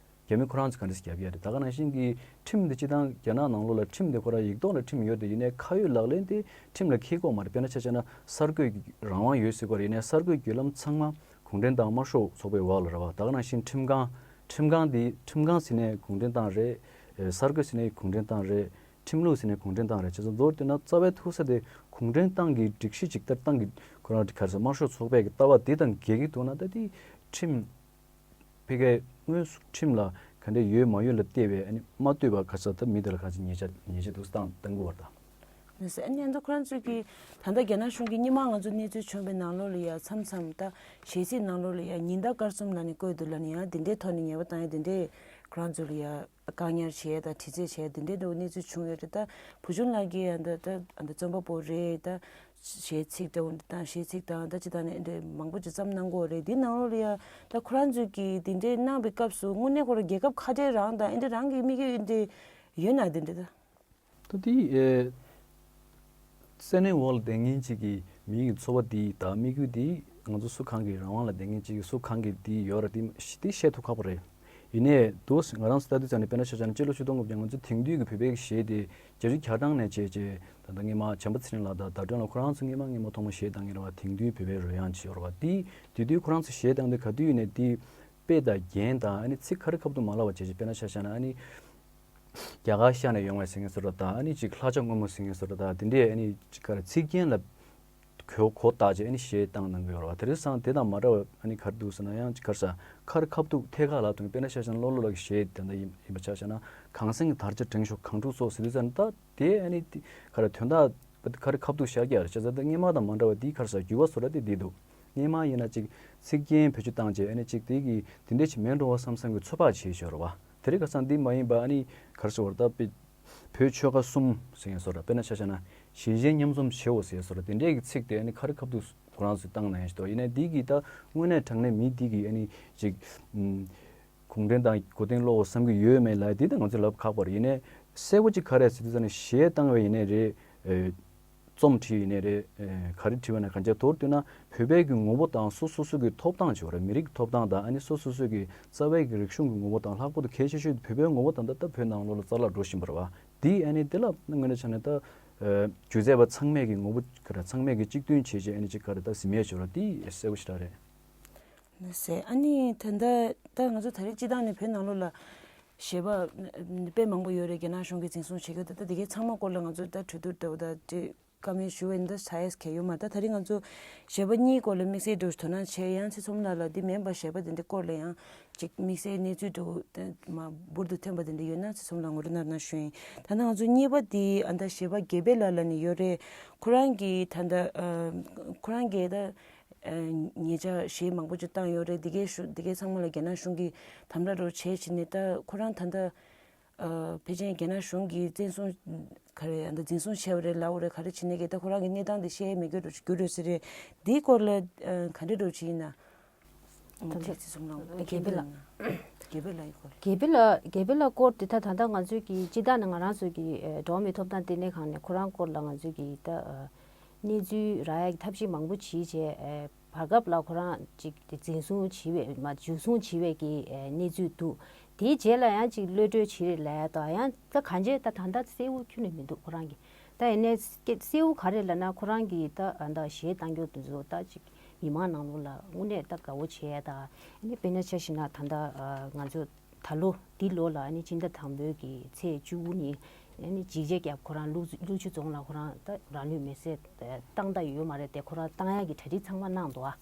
རྒྱ་མི་ཁོ་རང་ཚོ་ག་འདྲ་ཞིག་རྒྱབ་ཡ་རེད། ད་ག་ནང་བཞིན་གྱི་ཁྲིམས་འདི་སྤྱི་བཏང་རྒྱ་ནག་ནང་ལོགས་ལ་ཁྲིམས་འདི་ཁོ་རང་ཡིག་ཐོག་ལ་ཁྲིམས་ཡོད་དེ་ཡིན་ནའི་ཁ་ཡོད་ལག་ལེན་དེ་ཁྲིམས་ལ་འཁེལ་གྱི་ཡོད་མ་རེད། དཔེར་ན་ཆ་བཞག་ན་གསར་འགོད་ཀྱི་རང་དབང་ཡོད་ཟེར་གྱི་རེད། ཡིན་ནའི་གསར་འགོད་བརྒྱུད་ལམ་ཚང་མ་གུང་ཁྲན་ཏང་དམར་ཤོག་ཚོགས་པའི་འོག་ལ་རེད་བ། ད་ག་ནང་བཞིན་ཁྲིམས་ཁང་ཁྲིམས་ཁང་འདི་ཁྲིམས་ཁང་ཟེར་ནའི་གུང་ཁྲན་ཏང་རེད། གསར་འགོད་ཟེར་ནའི་གུང་ཁྲན་ཏང་རེད། ཁྲིམས་ལུགས་ཟེར་ནའི་གུང་ཁྲན་ཏང་རེད། བྱས་ཙང་མདོར་བསྡུས་ན་རྩ་བའི་ཐུག་ས་དེ་གུང་ཁྲན་ཏང་གི་སྒྲིག་གཞི་ཅིག་ལྟར་ཏང་གི་ཁོ་རང་ག་རེ་ཟེར་དམར་ཤོག་ཚོགས་པའི་གི་ལྟ་བ་འདི་དང་འགལ་གྱི་འདུག་ན་ད་དེ་ཁྲིམས་ཕ་གིའི་དངོས་སུ་ཁྲིམས་ལ་ག་འདྲ་ཡོད་མ་ཡོད་ལ་བལྟས་པའི་ཨ་ནི་མ་ལྟོས་པ་ག་རེ་ཟེར་ད་མི་དེ་ལ་ག་ཚོད་ཉེས་ཆད་ཉེས་ཆད་འདུག་སེ་བཏང་བཏང་གི་ཡོད་རེད་ད། ཨ་ནི་ཨ་ནི་ཁོ་རང་ཚོས་ཀྱིས་ད་ལྟ་རྒྱ་ནག་གཞུང་གིས་སྔོན་མ་ང་ཚོ་གནས་ཚུལ་བྱུང་བའི་ནང་ལོགས་ལ་ཡ་མཚམས་མཚམས་ད་གཞས་ཚིག་ནང་ལོགས་ལ་ཡ་ཉིན་ཟླ་སྐར་གསུམ་ལབ་ནས་བཀོད་འདུག་ལབ་ནས་ཡང་དེ་འདྲའི་ཐོག་ནས་ཉེས་པ་བཏང་ཡ་དེ་འདྲའི་ཁོ་རང་ཚོ་ལ་ཡ་བཀག་ཉར་བྱས་དང་དྲི་རྩད་བྱས་དེ་འདྲའི་འདྲ་བོ་གནས་ཚུལ་བྱུང་ཡོད་རེད། ད་བུ་ཆུང་ལགས་ཀྱིས་ཡང་ད་ད་ད་རྩོམ་པ་པོ་རེད། ད་གཞས་ཚིག་འདྲ་བོ་འདི་དང་གཞས་ཚིག་དང་ད་ཅི་ད་ནས་འདྲ་མང་པོ་ཅིག་བརྩམས་གནང་གི་ཡོད་རེད། འདི་ནང་ལོགས་ལ་ཡ་ད་ཁོ་རང་ཚོས་ཀྱིས་དེ་འདྲའི་གནང་བའི་སྐབས་སུ་དངོས་གནས་ཁོ་རང་རྒྱལ་ཁབ་ཁ་བྲལ་རང་དང་ཨེ་འདྲ་རང་གི་དམིགས་ཡུལ་འདི་ཡོད་ན་དེ་འདྲ་ད། ད་དེ་ཨེ། སེམས་ནང་འོག་ལ་བསྡད་མཁན་ཅིག་གི་མི་གི་འཚོ་བ་འདི་དང་དམིགས་ཡུལ་འདི་ང་ཚོ་སུ་གང་གི་རང་དབང་ལ་བསྡད་མཁན་ཅིག་གི་སུ་གང་གི་འདི་ཡོད་རེད། འདི་འདི་བཤད་ཐུབ་ཁག་པོ་རེད། ཡིན་ནའི་འདུག་ང་རང་ཚོ་ལྟ་དུས་ཙམ་ནས་དཔེར་ན་ཆ་བཞག་ན་སྤྱི་ལོ་ཆིག་སྟོང་དགུ་བརྒྱ་ང་ཚོ་དེང་དུས་ཀྱི་བོད་པའི་གཞས་དེ་རྒྱ་རི་གར་སྟངས་ནས་བྱས་བྱས་ད་ལྟ་སྔས་མ་བྱམས་པ་ཚེ་རིང་ལགས་དང་ཟླ་སྒྲོན་ལགས་ཁོ་རང་ཚོ་སྔས་མ་སྔས་མ་ཐོག་མ་གཞས་བཏང་མཁན་རེད་བ། དེང་དུས་བོད་པའི་རོལ་དབྱངས་བྱས་ཡོད་རེད་བ། འདི་དེ་དུས་ཁོ་རང་ཚོ་གཞས་བཏང་དུས་ག་དུས་ཡིན་ནའི་འདི་དཔེ་དང་རྒྱན་དང་ཨ་ནི་ཚིག་ག་རེ་ཁ་ཐུག་མ་ལབ་པ་བྱས་བྱས་དཔེར་ན་ཆ་བཞག་ན་ཨ་ནི། རྒྱ་གར་ཤར་ནས་ཡོང་བའི་ཟེར་མཁན་བཟོ་འདྲ་དང་ཨ་ནི་ཅིག་ལྷ་ལྕམ་སྔོན་མོ་ཟེར་མཁན་བཟོ་འདྲ་དང་དེ་འདྲས་ཨ་ནི་ཅིག་ག་རེ་ཚིག་རྒྱན་ལ་གོ་གོ་བཏགས་བྱས་ཨ་ནི་གཞས་བཏང་གནང་གི་ཡོད་རེད་བ། དེང་སང་དེ་དང་མ་འདྲ་བ་ཨ་ནི་ག་རེ་འདུག་ཟེར་ན་ཡང་ཅིག་ག་རེ་ཟ་ཁ་རེ་ཁ་ཐུག་ཐད་ཀར་ལབ་དུས་དཔེར་ན་ཆ་བཞག་ན་ལོ་ལོ་ལགས་ཀྱི་གཞས་དེ་འདྲ་ཡིན་ཡིན་པ་ཆ་བཞག་ན་གངས་སེང་གི་དར་ཆ་བསྒྲེངས་ཤོག་གངས་ཕྲུག་ཚོ་ཟེར་དུས་ཙམ་ད་དེ་ཨ་ནི་དེ་ག་རེ་དོན་དག་ག་རེ་ཁ་ཐུག་ཤར་རྒྱག་རེད་བྱས་ཙང་ད་སྔས་མ་དང་མ་འདྲ་བ་དེ་ག་རེ་ཟ་འགྱུར་བ་བཟོ་འདྲ་དེ་འདི་འདུག་སྔས་མ་ཡིན་ན་ཅིག་ཚིག་རྒྱན་བེད་སྤྱོད་བཏང་བྱས་ཨ་ནི་ཅིག་དེ་གི་དེ་འདྲས་ཅིག་མེད་འགྲོ་བ་བསམ་བསམ་གྱི་ཚོད་དཔག་བྱས་ཤོར་བ། དེ་རིང་ཁ་སང་འདི་མ་ཡིན་པ་ཨ་ནི་ག་རེ་ཟེར་བ་རེད་ད་དཔེ་བོད་ཆོལ་ཁ་གསུམ་ཟེར་མཁན་བཟོ་འདྲ་དཔེར་ན་ཆ་བཞག་ན་གཞིས་བྱེས་མཉམ་འཛོམས་བྱེད་འོ་ཟེར་མཁན་བཟོ་འདྲ་དེ་འདྲས་ཀྱི་ཚིག་དེ་ཨ་ནི་ཁ་རེ་ཁ་ཐུག་ཁོ་རང་ཚོས་བཏང་གནང་ཡ་ཞིག་འདུག་ཡིན་ནའི་འདི་གི་ད་དངོས་གནས་དྲང་གནས་མི་འདི་གི་ཨ་ནི་ཅིག་ཨུམ། གུང་ཁྲན་ཏང་གི་མགོ་རྟིང་སློག་འོ་བསམ་གྱི་ཡོད་མེད་ལབ་ཡ་འདི་ད་ང་ཚོས་ལབ་ཁག་པོ་རེད། ཡིན་ནའི་གསལ་པོ་ཅིག་ག་རེ་ཟེར་དུས་ཙམ་ནས་གཞས་བཏང་བ་ཡིན་ནའི་རེད། རྩོམ་བྲིས་ཡིན་ནའི་རེད། ག་རེ་བྲིས་པ་ན་གང་ཅི་མདོར་བསྡུས་ན་བོད་པའི་གི་ངོ་བོ་དང་སོ་སོ་སོ་གི་ཐོབ་ཐང་ཅིག་ཡོད་རེད། མི་རིགས་ཀྱི་ཐོབ་ཐང་དང་ཨ་ནི་སོ་སོ་སོ་གི་རྩ་བའི་གི་རིག་གཞུང་གི་ངོ་བོ་དང་ལྷག་པར་དུ་གལ་ཆེ་ཤོས་དེ་བོད་པའི་ངོ་བོ་དང་ད་ལྟ་བོད་ནང་ལོགས་ལ་རྩ་བརླག་འགྲོ་བཞིན་པ་རེད་བ། འདི་ཨ་ནི་དེ་ལ་དངོས་གནས་ཆ་ནས་ད་སྒྱུ་རྩལ་པ་ཚང་མས་གི་ངོ་བོ་ག་རེ་ཚང་མས་གི་གཅིག་མཐུན་བྱས་བྱས་ཨ་ནི་ཅིག་ག་རེ་ད་ཟིན་མེད་ཅིག་ཡོད་རེད། འདི་གསལ་པོ་ཞེ་དྲག་རེད། ཟེར། ཨ་ནི་ད་ལྟ་ད་ང་ཚོ་ད་རེས་སྤྱི་བཏང་ནས་བོད་ནང་ལོགས་ལ་གཞས་པ་དཔེ་མང་པོ་ཡོད་རེད། རྒྱ་ནག་གཞུང་གིས་འཛིན་བཟུང་བྱེད་ཀྱི་འདུག་ད་དེ་གའི་ཚང་མ་སྐོར་ལ་ང་ཚོ་ད་གྲོས་བསྡུར་འདྲ་བོ་ད་དེ་བཀའ་མོལ་ཞུ་བའི་འདི་ཆགས་ཡས་གལ་ཡོད་མ་རེད། ད་ད་རེས་ང་ཚོ་གཞས་པ་གཉིས་སྐོར་ལ་དམིགས་བསལ་འདྲ་བོ་དོ་སྣང་བྱས། ཡང་ཚེ་ཚོམ་ལགས་ལ་འདི་མིན་པ་གཞས་པ་དེ་འདྲའི་སྐོར་ལ་ཡང་ཅིག་དམིགས་བསལ་གནས་ཚུལ་འདྲ་བོ་ད་མ་འབུར་དུ་ཐོན་པ་དེ་འདྲ་ཡོད་ན་ཚེ་ཚོམ་ལགས་ངོ་སྤྲོད་གནང་རོགས་གནང་ཞུ་ཡིན། ད་ལྟ་ང་ཚོ་གཉིས་པ་དེ་ཨ་ད་གཞས་པ་དགེ་འཕེལ་ལགས་ལབ་ནས་ཡོད་རེད། ཁོ་རང་གིས་ད་ལྟ་ཁོ་རང་གིས་ད། ཉེ་ཆར་གཞས་མང་པོ་ཅིག་བཏང་ཡོད་རེད། འདི་གའི་གཞུང་འདི་གའི་ཚང་མ་ལ་རྒྱ་ནག་གཞུང་གིས་དམ་དྲག་རོགས་བྱས་བྱས་ནས་ད་ཁོ་རང་ད་ལྟ་ཕལ་ཆེར་རྒྱ་ནག་གཞུང་གིས་བཙན་བཟུང་ག་རེ་ད་འཛིན་བཟུང་བྱས་པ་རེད་ལབ་པ་རེད། ག་རེ་བྱས་ནས་གི་ད་ཁོ་རང་གི་གནས་སྟངས་དེ་བཤད་མི་དགོས་རོགས་གྱུར་རེད་ཟེར་རེད། འདིའི་སྐོར་ལ་ག་འདྲ་རོགས་བྱས་ཡིན་ན། ད་ལྟ་ཚིག་ཚིག་གསུང་རོགས་དགེ་འཕེལ་ལགས། དགེ་འཕེལ་ལགས་ཡི་སྐོར་ལ། དགེ་འཕེལ་ལགས་དགེ་འཕེལ་ལགས་སྐོར་དེ་ད་ད་ལྟ་ང་ཚོས་ཀྱི་སྤྱི་བཏང་ནས་ང་རང་ཚོ་གི་འགྲོ་བ་མིའི་ཐོབ་ཐང་ལྟེ་གནས་ཁང་ནས་ཁོ་རང་སྐོར་ལ་ང་ཚོས་ཀྱི་ད། གནས་ཚུལ་རག་ཡག་གི་ཐབས་ཤེས་མང་པོ་བྱས་བྱས། བར་སྐབས་ལ་ཁོ་རང་ཅིག་དེ་འཛིན་བཟུང་བྱས་པའི་མ་འཇུ་བཟུང་བྱས་པའི་གི་གནས་ཚུལ་འདུག་དེའི་རྗེས་ལ་ཡང་ཅིག་གློད་གྲོལ་བྱས་རེད་ལབ་ཡ་དང་ཡང་ད་གང་བྱས་ད་ད་ལྟ་གསལ་བོ་ཁྱོན་ནས་མི་འདུག་ཁོ་རང་གི་ད་ཡིན་ནའི་གསལ་བོ་ག་རེ་ལབ་ན་ཁོ་རང་གི་ད་ད་གཞས་བཏང་རྒྱུ་དེ་ཚོ་ད་ཅིག་མི་མང་ནང་ལོགས་ལ་དངོས་གནས་ད་དགའ་བོ་བྱས་ཡ་ད་ཨ་ནི་དཔེར་ན་ཆ་བཞག་ན་ད་ད་ང་ཚོ། ད་ལོ་འདི་ལོ་ལ་ཨ་ནི་སྤྱི་ཟླ་དང་པོའི་གི་ཚེས་བཅུ་དགུ་ཉིན་ཨ་ནི་འཇིགས་བྱེད་རྒྱབ་ཁོ་རང་ཀླུ་ཀླུ་ཆུ་རྫོང་ལ་ཁོ་རང་ད་རང་ལུས་མེར་སྲེག་བཏང་ད་ཡོད་མ་རེད་དེ་ཁོ་རང་བཏང་ཡག་གི་གྲ་སྒྲིག་ཚང་མ་གནང་འདུག་ཨ།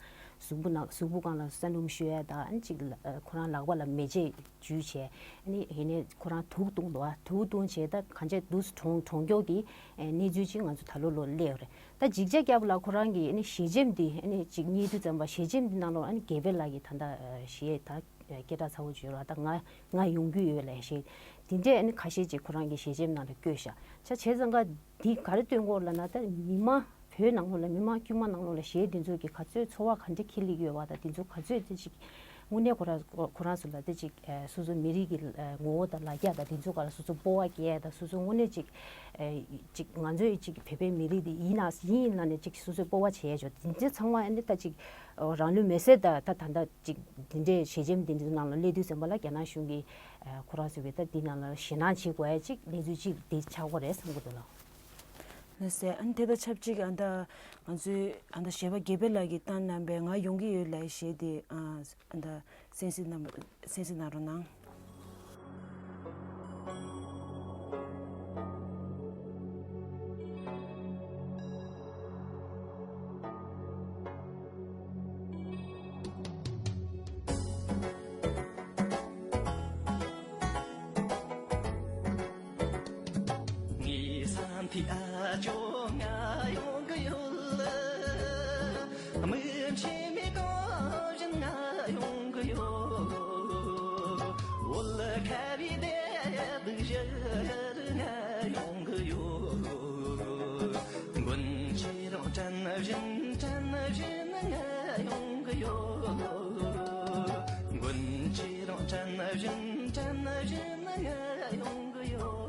གཟུགས་པོ་ནང་གཟུགས་པོ་སྒང་ལ་ས་སྣུམ་བཤོས་ཡ་ད་ཨ་ནི་ཅིག་ཁོ་རང་ལག་པ་ལ་མེ་ལྕེ་འཇུས་བྱས་ཨ་ནི་ཡིན་ནའི་ཁོ་རང་དུག་བཏུང་འདུག་ཨ། དུག་བཏུང་བྱས་ད་གང་ཅི་འདུག་གྲོང་གྲོང་ཁྱེར་གི་གནས་ཚུལ་ཅིག་ང་ཚོ་ད་ལོ་ལོ་སླེབས་ཡོད་རེད། ད་འཇིགས་བྱེད་རྒྱབ་ལ་ཁོ་རང་གི་ཨ་ནི་ཞལ་ཆེམས་འདི་ཨ་ནི་ཅིག་ཉེ་དུས་ཙམ་པ་ཞལ་ཆེམས་འདི་ནང་ལོགས་ཨ་ནི་དགེ་འཕེལ་ལགས་ཀྱི་ད་ལྟ་ཞལ་ད། སྐད་གྲགས་ཚ་བོ་བརྗོད་རོགས་ད་ང་ང་ཡོང་རྒྱུ་ཡོད་ལབ་ཞེས་དེ་འདྲས་ཨ་ནི་ཁ་ཤས་ཅིག་ཁོ་རང་གི་ཞལ་ཆེམས་ནང་ལ་བཀོད་ཤག་ཆ་བྱས་ཙང་ཀ་འདི་ག་རེ་སྟོན་གོ་ལབ་ན་ད་མི་མང་བོད་ནང་ལོགས་ལ་མི་མང་དཀྱུས་མ་ནང་ལོགས་ལ་གཞས་འདི་ཚོ་གི་ག་ཚོད་ཚོར་བ་ག་འདྲས་འཁྱེར་སླེབས་ཡོད་བ་ད་འདི་ཚོ་ག་ཚོད་དེ་ཅིག་ དངོས་གནས་ཁོ་རང་ཁོ་རང་ཚོ་ལ་དེ་ཅིག་ཨ་སོ་སོའི་མི་རིགས་ཀྱི་ཨ་ངོ་བོ་དང་ལ་རྒྱ་དང་དེ་ཚོ་ག་ལ་སོ་སོ་སྤོབས་པ་སྐྱེ་ཡ་དང་། སོ་སོ་དངོས་གནས་ཅིག་ཨ་ཅིག་ང་ཚོའི་ཅིག་བོད་པའི་མི་རིགས་དེ་ཡིན་ན་ཡིན་ཡིན་ལབ་ནས་ཅིག་སོ་སོས་སྤོབས་པ་བྱེད་ཡ་ཅིག་དེ་ཚོ་ཚང་མ་ཨ་ནི་ད་ཅིག་རང་ལུས་མེར་སྲེག་དང་ད་ད་ལྟ་ཅིག་དེ་འདྲའི་ཞལ་ཆེམས་དེ་འདྲའི་ནང་ལ་སླེབས་དུས་ཙམ་པ་ལ་རྒྱ་ནག་གཞུང་གིས་ཨ་ཁོ་རང་ཚོ་གི་ད་དེ་ནང་ལ་ཞེད་སྣང་བྱེད་དགོས་ཡ་ཅིག་གནས་ཚུལ་ཅིག་དེ་ཆགས་ཀྱི་རེད་བསམ་གྱི་འདུག་ལགས། ལགས་སེ། ཨ་ནི་དེ་དང་ཆབས་ཅིག་ཨ་ད་ང་ཚོའི་ཨ་ད་གཞས་པ་དགེ་འཕེལ་ལགས་ཀྱིས་བཏང་གནང་པའི་ང་ཡོང་གི་ཡོད་ལབ་གཞས་དེ་ཨ་ཨ་ད་གསན་གཟིགས་གནང་གསན་གཟིགས་གནང་རོགས་གནང་། ངའི་སེམས་ཐིག་ཨ་ཅོ་ང་ཡོང་གི་ཡོད། མི་ཆེ་མི་གང་བཞིན་ང་ཡོང་གི་ཡོད། འོལ་ཁ་བའི་བདེ་སྡུག་བཞིར་ང་ཡོང་གི་ཡོད། མགོན་ཁྱེད་རང་དྲན་བཞིན་དྲན་བཞིན་ང་ཡོང་གི་ཡོད། མགོན་ཁྱེད་རང་དྲན་བཞིན་དྲན་བཞིན་ང་ཡོང་གི་ཡོད།